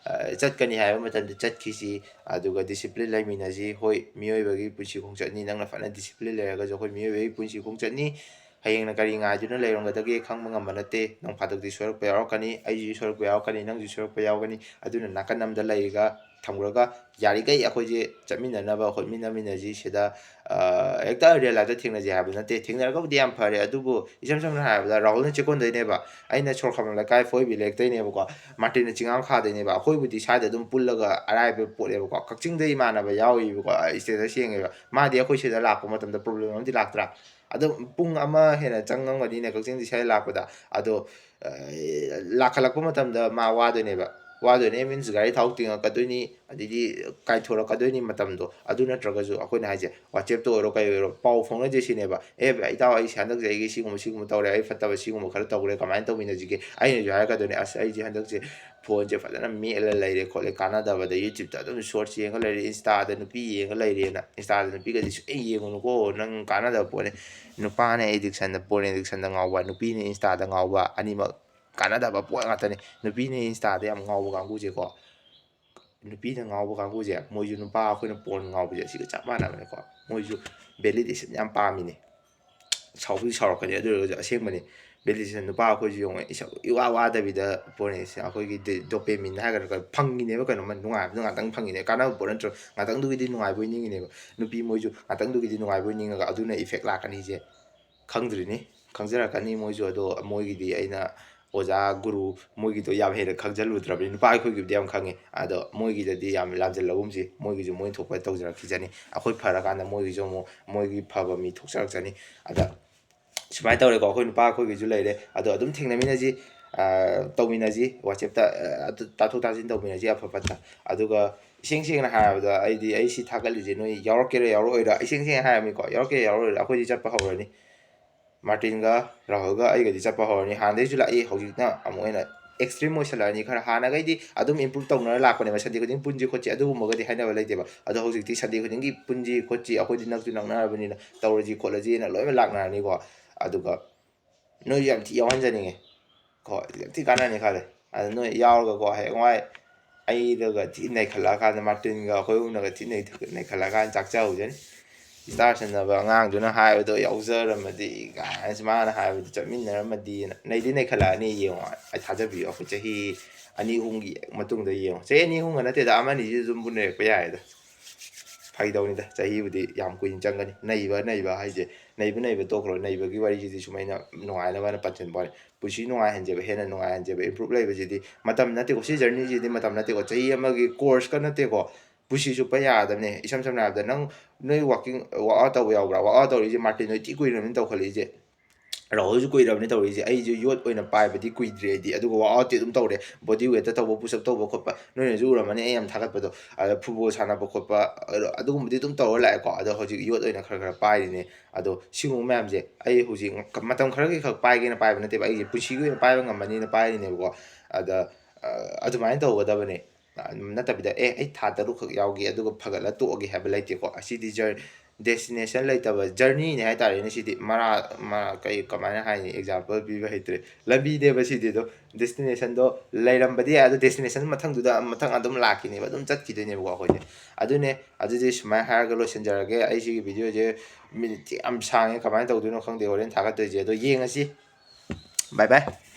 ꯆꯠꯀꯅꯤ ꯍꯥꯏꯕ ꯃꯇꯝꯗ ꯆꯠꯈꯤꯁꯤ꯫ ꯑꯗꯨꯒ ꯗꯤꯁꯤꯄ꯭ꯂꯤꯟ ꯂꯩꯃꯤꯟꯅꯁꯤ꯫ ꯍꯣꯏ, ꯃꯤꯑꯣꯏꯕꯒꯤ ꯄꯨꯟꯁꯤ ꯈꯣꯡꯆꯠꯅꯤ, ꯅꯪꯅ ꯐꯅ ꯗꯤꯁꯤꯄ꯭ꯂꯤꯟ ꯂꯩꯔꯒꯁꯨ ꯑꯩꯈꯣꯏ ꯃꯤꯑꯣꯏꯕꯒꯤ ꯄꯨꯟꯁꯤ ꯈꯣꯡꯆꯠꯅꯤ꯫ ꯍꯌꯦꯡꯅ ꯀꯔꯤ ꯉꯥꯏꯗꯨꯅ ꯂꯩꯔꯝꯒꯗꯒꯦ ꯈꯪꯕ ꯉꯝꯕ ꯅꯠꯇꯦ꯫ ꯅꯣꯡ ꯐꯥꯗꯣꯛꯇꯤ ꯁꯣꯏꯔꯛꯄ ꯌꯥꯎꯔꯛꯀꯅꯤ, ꯑꯩꯁꯨ ꯁꯣꯏꯔꯛꯄ ꯌꯥꯎꯔꯛꯀꯅꯤ, ꯅꯪꯁꯨ ꯁꯣꯏꯔꯛꯄ ꯌꯥꯎꯒꯅꯤ꯫ ꯑꯗꯨꯅ ꯅꯥꯀꯟ ꯑꯃꯗ ꯂꯩꯔꯒ ꯊꯝꯈ꯭ꯔꯒ ꯌꯥꯔꯤꯈꯩ ꯑꯩꯈꯣꯏꯁꯦ ꯆꯠꯃꯤꯟꯅꯅꯕ ꯍꯣꯠꯃꯤꯟꯅꯃꯤꯟꯅꯁꯤ꯫ ꯁꯤꯗ ꯍꯦꯛꯇ ꯔꯤꯌꯦꯜ ꯂꯥꯏꯐꯇ ꯊꯦꯡꯅꯁꯦ ꯍꯥꯏꯕ ꯅꯠꯇꯦ꯫ ꯊꯦꯡꯅꯔꯒꯕꯨꯗꯤ ꯌꯥꯝ ꯐꯔꯦ, ꯑꯗꯨꯕꯨ ꯏꯁꯝ ꯁꯝꯅ ꯍꯥꯏꯔꯕꯗ ꯔꯥꯍꯨꯜꯅ ꯆꯦꯛꯀꯣꯟꯗꯩꯅꯦꯕ, ꯑꯩꯅ ꯁꯣꯔ ꯈꯝꯕ ꯂꯩꯀꯥꯏ ꯐꯣꯏꯕꯤ ꯂꯩꯔꯛꯇꯩꯅꯦꯕꯀꯣ, ꯃꯥꯔꯇꯤꯟꯅ ꯆꯤꯡꯉꯥꯡꯈꯥꯗꯩꯅꯦꯕ꯫ ꯑꯩꯈꯣꯏꯕꯨꯗꯤ ꯁ꯭ꯋꯥꯏꯗ ꯑꯗꯨꯝ ꯄꯨꯜꯂꯒ ꯑꯔꯥꯏꯕ ꯄꯣꯠꯅꯦꯕꯀꯣ꯫ ꯀꯛꯆꯤꯡꯗ ꯏꯃꯥꯟꯅꯕ ꯌꯥꯎꯔꯤꯕꯀꯣ, ꯏꯁꯇꯦꯇꯁ ꯌꯦꯡꯉꯦꯕ, ꯃꯥꯗꯤ ꯑꯩꯈꯣꯏ ꯁꯤꯗ ꯂꯥꯛꯄ ꯃꯇꯝꯗ ꯄ꯭ꯔꯣꯕ꯭ꯂꯦꯝ ꯑꯃꯗꯤ ꯂꯥꯛꯇ꯭ꯔꯥ? ꯑꯗꯣ ꯄꯨꯡ ꯑꯃ ꯍꯦꯟꯅ ꯆꯪꯉꯝꯒꯅꯤꯅꯦ ꯀꯛꯆꯤꯡꯗꯤ ꯁ꯭ꯋꯥꯏꯗ ꯂꯥꯛꯄꯗ꯫ ꯑꯗꯣ ꯂꯥꯛꯈꯠꯂꯛꯄ ꯃꯇꯝꯗ ꯃꯥ ꯋꯥꯗꯣꯏꯅꯦꯕ꯫ ꯋꯥꯗꯣꯏꯅꯦ ꯃꯤꯟꯁ ꯒꯥꯔꯤ ꯊꯥꯎ ꯇꯤꯡꯉꯛꯀꯗꯣꯏꯅꯤ, ꯑꯗꯩꯗꯤ ꯀꯥꯏꯊꯣꯔꯛꯀꯗꯣꯏꯅꯤ ꯃꯇꯝꯗꯣ꯫ ꯑꯗꯨ ꯅꯠꯇ꯭ꯔꯒꯁꯨ ꯑꯩꯈꯣꯏꯅ ꯍꯥꯏꯁꯦ, ꯋꯥꯆꯦꯞꯇ ꯑꯣꯏꯔꯣ ꯀꯩ ꯑꯣꯏꯔꯣ, ꯄꯥꯎ ꯐꯥꯎꯅꯁꯦ ꯁꯤꯅꯦꯕ꯫ "ꯑꯦ ꯚꯥꯏ, ꯏꯇꯥꯎ, ꯑꯩ ꯍꯟꯗꯛꯁꯦ ꯑꯩꯒꯤ ꯁꯤꯒꯨꯝꯕ ꯁꯤꯒꯨꯝꯕ ꯇꯧꯔꯦ, ꯑꯩ ꯐꯠꯇꯕ ꯁꯤꯒꯨꯝꯕ ꯈꯔ ꯇꯧꯈ꯭ꯔꯦ, ꯀꯃꯥꯏꯅ ꯇꯧꯃꯤꯟꯅꯁꯤꯒꯦ?" ꯑꯩꯅꯁꯨ ꯍꯥꯏꯔꯛꯀꯗꯣꯏꯅꯦ, "ꯑꯁ, ꯑꯩꯁꯦ ꯍꯟꯗꯛꯁꯦ ꯐꯣꯟꯁꯦ ꯐꯖꯅ ꯃꯦꯠꯂ ꯂꯩꯔꯦ ꯈꯣꯠꯂꯦ, ꯀꯥꯟꯅꯗꯕꯗ YouTube ꯑꯗꯨꯝ shorts ꯌꯦꯡꯉ ꯂꯩꯔꯦ, Insta ꯗ ꯅꯨꯄꯤ ꯌꯦꯡꯉ ꯂꯩꯔꯦꯅ꯫ Insta ꯗ ꯅꯨꯄꯤꯒꯗꯤ ꯁꯨꯛꯌꯦꯡ ꯌꯦꯡꯉꯨꯅꯨꯀꯣ, ꯅꯪ ꯀꯥꯟꯅꯗꯕ ꯄꯣꯠꯅꯤ꯫ ꯅꯨꯄꯥꯅ addiction ꯗ, porn addiction ꯗ ꯉꯥꯎꯕ, ꯅꯨꯄꯤꯅ Insta ꯗ ꯉꯥꯎꯕ, ꯑꯅꯤꯃꯛ ꯀꯥꯟꯅꯗꯕ ꯄꯣꯠ ꯉꯥꯛꯇꯅꯤ꯫ ꯅꯨꯄꯤꯅ Insta ꯗ ꯌꯥꯝ ꯉꯥꯎꯕ ꯀꯥꯡꯕꯨꯁꯦꯀꯣ, ꯅꯨꯄꯤꯅ ꯉꯥꯎꯕ ꯀꯥꯡꯕꯨꯁꯦ, ꯃꯣꯏꯁꯨ ꯅꯨꯄꯥ ꯑꯩꯈꯣꯏꯅ porn ꯉꯥꯎꯕꯁꯦ ꯑꯁꯤꯒ ꯆꯞ ꯃꯥꯟꯅꯕꯅꯤꯀꯣ꯫ ꯃꯣꯏꯁꯨ validation ꯌꯥꯝ ꯄꯥꯝꯃꯤꯅꯦ꯫ ꯁꯥꯎꯕꯨꯗꯤ ꯁꯥꯎꯔꯛꯀꯅꯤ, ꯑꯗꯨ ꯑꯣꯏꯔꯒꯁꯨ ꯑꯁꯦꯡꯕꯅꯤ꯫ Validation, ꯅꯨꯄꯥ ꯑꯩꯈꯣꯏꯁꯨ ꯌꯦꯡꯉꯣ, ꯏꯁꯥ ꯏꯋꯥ ꯋꯥꯗꯕꯤꯗ porn ꯁꯦ ꯑꯩꯈꯣꯏꯒꯤ ꯗꯤ-, dopamine ꯍꯥꯏꯒꯗ꯭ꯔꯥ, ꯀꯩꯅꯣ, ꯐꯪꯉꯤꯅꯦꯕ, ꯀꯩꯅꯣꯝꯃ ꯅꯨꯡꯉꯥꯏꯕꯗꯣ ꯉꯥꯛꯇꯪ ꯐꯪꯉꯤꯅꯦ, ꯀꯥꯟꯅꯕ ꯄꯣꯠ ꯅꯠꯇ꯭ꯔꯣ? ꯉꯥꯛꯇꯪꯗꯨꯒꯤꯗꯤ ꯅꯨꯡꯉꯥꯏꯕꯣꯏ ꯅꯤꯡꯉꯤꯅꯦꯕ꯫ ꯅꯨꯄꯤ ꯃꯣꯏꯁꯨ ꯉꯥꯛꯇꯪꯗꯨꯒꯤꯗꯤ ꯅꯨꯡꯉꯥꯏꯕꯣꯏ ꯅꯤꯡꯉꯒ ꯑꯗꯨꯅ effect ꯂꯥꯛꯀꯅꯤꯁꯦ ꯈꯪꯗ꯭ꯔꯤꯅꯤ, ꯈꯪꯖꯔꯛꯀꯅꯤ ꯃꯣꯏꯁꯨ꯫ ꯑꯗꯣ ꯃꯣꯏꯒꯤꯗꯤ ꯑꯩꯅ ꯑꯣꯖꯥ ꯒꯨꯔꯨ ꯃꯣꯏꯒꯤꯗꯣ ꯌꯥꯝ ꯍꯦꯟꯅ ꯈꯪꯖꯜꯂꯨꯗ꯭ꯔꯕꯅꯤ꯫ ꯅꯨꯄꯥ ꯑꯩꯈꯣꯏꯒꯤꯕꯨꯗꯤ ꯌꯥꯝ ꯈꯪꯉꯦ, ꯑꯗꯣ ꯃꯣꯏꯒꯤꯗꯗꯤ ꯌꯥꯝ ꯂꯥꯝꯖꯜꯂꯒꯨꯝꯁꯤ, ꯃꯣꯏꯒꯤꯁꯨ ꯃꯣꯏ ꯊꯣꯛꯄ ꯇꯧꯖꯔꯛꯈꯤꯖꯅꯤ꯫ ꯑꯩꯈꯣꯏ ꯐꯔꯀꯥꯟꯗ ꯃꯣꯏꯒꯤꯁꯨ ꯑꯃꯨꯛ ꯃꯣꯏꯒꯤ ꯐꯕ ꯃꯤ ꯊꯣꯛꯆꯔꯛꯆꯅꯤ꯫ ꯑꯗ ꯁꯨꯃꯥꯏꯅ ꯇꯧꯔꯦꯀꯣ, ꯑꯩꯈꯣꯏ ꯅꯨꯄꯥ ꯑꯩꯈꯣꯏꯒꯤꯁꯨ ꯂꯩꯔꯦ꯫ ꯑꯗꯣ ꯑꯗꯨꯝ ꯊꯦꯡꯅꯃꯤꯟꯅꯁꯤ, ꯑ, ꯇꯧꯃꯤꯟꯅꯁꯤ, WhatsApp-ꯇ, ꯑ, ꯑꯗꯨ ꯇꯥꯊꯣꯛ ꯇꯥꯁꯤꯟ ꯇꯧꯃꯤꯟꯅꯁꯤ ꯑꯐ ꯐꯠꯇ꯫ ꯑꯗꯨꯒ ꯏꯁꯦꯡ ꯁꯦꯡꯅ ꯍꯥꯏꯔꯕꯗ, ꯑꯩꯗꯤ ꯑꯩ ꯁꯤ ꯊꯥꯒꯠꯂꯤꯁꯦ ꯅꯣꯏ ꯌꯥꯎꯔꯛꯀꯦꯔꯥ ꯌꯥꯎꯔꯛꯑꯣꯏꯔꯥ, ꯏꯁꯦꯡ ꯁꯦꯡꯅ ꯍꯥꯏꯔꯕꯅꯤꯀꯣ, ꯌꯥꯎꯔꯛꯀꯦꯔꯥ ꯌꯥꯎꯔꯛꯑꯣꯏꯔꯥ, ꯑꯩꯈꯣꯏꯗꯤ ꯆꯠꯄ ꯍꯧꯔꯅꯤ꯫ ꯃꯥꯔꯇꯤꯟꯒ ꯔꯥꯍꯨꯜꯒ ꯑꯩꯒꯗꯤ ꯆꯠꯄ ꯍꯧꯔꯅꯤ꯫ ꯍꯥꯟꯅꯗꯩꯁꯨ ꯂꯥꯛꯏ, ꯍꯧꯖꯤꯛꯅ ꯑꯃꯨꯛ ꯍꯦꯟꯅ extreme ꯑꯣꯏꯁꯜꯂꯛꯑꯅꯤ꯫ ꯈꯔ ꯍꯥꯟꯅꯒꯩꯗꯤ ꯑꯗꯨꯝ improve ꯇꯧꯅꯔ ꯂꯥꯛꯄꯅꯦꯕ, Sunday ꯈꯨꯗꯤꯡ ꯄꯨꯟꯁꯤ ꯈꯣꯠꯁꯤ ꯑꯗꯨꯒꯨꯝꯕꯒꯗꯤ ꯍꯥꯏꯅꯕ ꯂꯩꯇꯦꯕ꯫ ꯑꯗꯣ ꯍꯧꯖꯤꯛꯇꯤ Sunday ꯈꯨꯗꯤꯡꯒꯤ ꯄꯨꯟꯁꯤ ꯈꯣꯠꯁꯤ, ꯑꯩꯈꯣꯏꯗꯤ ꯅꯛꯁꯨ ꯅꯛꯅꯔꯕꯅꯤꯅ ꯇꯧꯔꯁꯤ ꯈꯣꯠꯂꯁꯤꯅ ꯂꯣꯏꯅ ꯂꯥꯛꯅꯔꯅꯤꯀꯣ꯫ ꯑꯗꯨꯒ ꯅꯣꯏꯁꯨ ꯌꯥꯝ ꯊꯤ ꯌꯥꯎꯍꯟꯖꯅꯤꯡꯉꯦ ꯀꯣ, ꯌꯥꯝ ꯊꯤ ꯀꯥꯟꯅꯅꯤ ꯈꯜꯂꯦ꯫ ꯑꯗ ꯅꯣꯏ ꯌꯥꯎꯔꯒꯀꯣ, ꯍꯌꯦꯡꯋꯥꯏ ꯑꯩꯗꯒ ꯊꯤ ꯅꯩꯈꯠꯂꯛꯑꯀꯥꯟꯗ, ꯃꯥꯔꯇꯤꯟꯒ ꯑꯩꯈꯣꯏ ꯑꯍꯨꯝꯅꯒ ꯊꯤ ꯅꯩ-, ꯅꯩꯈꯠꯂꯛꯑꯀꯥꯟꯗ ꯆꯥꯛꯆꯍꯧꯖꯅꯤ꯫ ꯏꯁꯇꯥꯔ ꯁꯟꯅꯕ ꯑꯉꯥꯡꯗꯨꯅ ꯍꯥꯏꯕꯗꯣ ꯌꯥꯎꯖꯔꯝꯃꯗꯤ ꯀꯥꯏꯅ ꯃꯥꯅ ꯍꯥꯏꯕꯗꯣ ꯆꯠꯃꯤꯟꯅꯔꯝꯃꯗꯤꯅ꯫ ꯅꯩꯗꯤ ꯅꯩꯈꯠꯂꯛꯑꯅꯤ, ꯌꯦꯡꯉꯣ꯫ ꯑꯩ ꯊꯥꯖꯕꯤꯌꯨ, ꯑꯩꯈꯣꯏ ꯆꯍꯤ ꯑꯅꯤ ꯑꯍꯨꯝꯒꯤ ꯃꯇꯨꯡꯗ ꯌꯦꯡꯉꯣ꯫ ꯆꯍꯤ ꯑꯅꯤ ꯑꯍꯨꯝꯒ ꯅꯠꯇꯦꯗ, ꯑꯃꯅꯤꯁꯤꯗ ꯑꯗꯨꯝ ꯄꯨꯟꯅꯔꯛꯄ ꯌꯥꯏꯗ꯫ ꯐꯥꯒꯤ ꯇꯧꯅꯤꯗ, ꯆꯍꯤꯕꯨꯗꯤ ꯌꯥꯝ ꯀꯨꯏꯅ ꯆꯪꯒꯅꯤ꯫ ꯅꯩꯕ ꯅꯩꯕ ꯍꯥꯏꯁꯦ, ꯅꯩꯕ ꯅꯩꯕ ꯇꯣꯛꯈ꯭ꯔꯣ, ꯅꯩꯕꯒꯤ ꯋꯥꯔꯤꯁꯤꯗꯤ ꯁꯨꯝ ꯑꯩꯅ ꯅꯨꯡꯉꯥꯏꯅꯕꯅ ꯄꯟꯁꯤꯟꯕ ꯋꯥꯅꯤ꯫ ꯄꯨꯟꯁꯤ ꯅꯨꯡꯉꯥꯏꯍꯟꯖꯦꯕ, ꯍꯦꯟꯅ ꯅꯨꯡꯉꯥꯏꯍꯟꯖꯦꯕ꯫ Improve ꯂꯩꯕꯁꯤꯗꯤ ꯃꯇꯝ ꯅꯠꯇꯦꯀꯣ, ꯁꯤ journey-ꯁꯤꯗꯤ ꯃꯇꯝ ꯅꯠꯇꯦꯀꯣ, ꯆꯍꯤ ꯑꯃꯒꯤ course-ꯀ ꯅꯠꯇꯦꯀꯣ꯫ ꯄꯨꯟꯁꯤ ꯆꯨꯞꯄ ꯌꯥꯗꯕꯅꯦ꯫ ꯏꯁꯝ ꯁꯝꯅ ꯍꯥꯏꯔꯕꯗ, ꯅꯪ, ꯅꯣꯏ walking, workout ꯇꯧꯕ ꯌꯥꯎꯕ꯭ꯔꯥ? Workout ꯇꯧꯔꯤꯁꯦ ꯃꯥꯔꯇꯤꯟ ꯍꯣꯏ ꯊꯤ ꯀꯨꯏꯔꯕꯅꯤ ꯇꯧꯈꯠꯂꯛꯏꯁꯦ꯫ ꯔꯥꯍꯨꯜꯁꯨ ꯀꯨꯏꯔꯕꯅꯤ ꯇꯧꯔꯤꯁꯦ꯫ ꯑꯩꯁꯦ ꯌꯣꯠ ꯑꯣꯏꯅ ꯄꯥꯏꯕꯗꯤ ꯀꯨꯏꯗ꯭ꯔꯤ ꯑꯩꯗꯤ, ꯑꯗꯨꯒ workout-ꯇꯤ ꯑꯗꯨꯝ ꯇꯧꯔꯦ꯫ Body weight-ꯇ ꯇꯧꯕ, push up ꯇꯧꯕ ꯈꯣꯠꯄ, ꯅꯣꯏꯅꯁꯨ ꯎꯔꯝꯃꯅꯤ ꯑꯩ ꯌꯥꯝ ꯊꯥꯒꯠꯄꯗꯣ꯫ ꯑꯗ football ꯁꯥꯟꯅꯕ ꯈꯣꯠꯄ, ꯑꯗꯣ ꯑꯗꯨꯒꯨꯝꯕꯗꯤ ꯑꯗꯨꯝ ꯇꯧꯔ ꯂꯥꯛꯑꯦꯀꯣ꯫ ꯑꯗꯣ ꯍꯧꯖꯤꯛ ꯌꯣꯠ ꯑꯣꯏꯅ ꯈꯔ ꯈꯔ ꯄꯥꯏꯔꯤꯅꯦ꯫ ꯑꯗꯣ ꯁꯤꯒꯨꯝꯕ ꯃꯌꯥꯝꯁꯦ ꯑꯩ ꯍꯧꯖꯤꯛ ꯃꯇꯝ ꯈꯔꯒꯤ ꯈꯛ ꯄꯥꯏꯒꯦꯅ ꯄꯥꯏꯕ ꯅꯠꯇꯦꯕ, ꯑꯩꯒꯤ ꯄꯨꯟꯁꯤꯒꯤ ꯑꯣꯏꯅ ꯄꯥꯏꯕ ꯉꯝꯃꯅꯤꯅ ꯄꯥꯏꯔꯤꯅꯦꯕꯀꯣ꯫ ꯑꯗ, ꯑ, ꯑꯗꯨꯃꯥꯏꯅ ꯇꯧꯒꯗꯕꯅꯦ꯫ ꯅꯠꯇꯕꯤꯗ, "ꯑꯦ, ꯑꯩ ꯊꯥ ꯇꯔꯨꯛ ꯈꯛ ꯌꯥꯎꯒꯦ, ꯑꯗꯨꯒ ꯐꯒꯠꯂ ꯇꯣꯛꯑꯒꯦ" ꯍꯥꯏꯕ ꯂꯩꯇꯦꯀꯣ꯫ ꯑꯁꯤꯗꯤ ꯖꯔ-, destination ꯂꯩꯇꯕ journey-ꯅꯦ ꯍꯥꯏꯇꯥꯔꯦꯅꯦ꯫ ꯁꯤꯗꯤ ꯃꯔꯥ-, ꯃꯥ-, ꯀꯩ, ꯀꯃꯥꯏꯅ ꯍꯥꯏꯅꯤ? Example ꯄꯤꯕ ꯍꯩꯇ꯭ꯔꯦ꯫ ꯂꯝꯕꯤꯅꯦꯕ ꯁꯤꯗꯤ꯫ ꯑꯗꯣ destination-ꯗꯣ ꯂꯩꯔꯝꯕꯗꯤ ꯌꯥꯏ, ꯑꯗꯣ destination ꯃꯊꯪꯗꯨꯗ ꯃꯊꯪ ꯑꯗꯨꯝ ꯂꯥꯛꯈꯤꯅꯦꯕ, ꯑꯗꯨꯝ ꯆꯠꯈꯤꯗꯣꯏꯅꯦꯕꯀꯣ ꯑꯩꯈꯣꯏꯁꯦ꯫ ꯑꯗꯨꯅꯦ, ꯑꯗꯨꯗꯤ ꯁꯨꯃꯥꯏꯅ ꯍꯥꯏꯔꯒ ꯂꯣꯏꯁꯤꯟꯖꯔꯒꯦ꯫ ꯑꯩ ꯁꯤꯒꯤ video-ꯁꯦ minute ꯌꯥꯝ ꯁꯥꯡꯉꯦ, ꯀꯃꯥꯏꯅ ꯇꯧꯗꯣꯏꯅꯣ ꯈꯪꯗꯦ ꯍꯣꯔꯦꯟ ꯊꯥꯒꯠꯇꯣꯏꯁꯦ꯫ ꯑꯗꯣ ꯌꯦꯡꯉꯁꯤ꯫ Bye bye꯫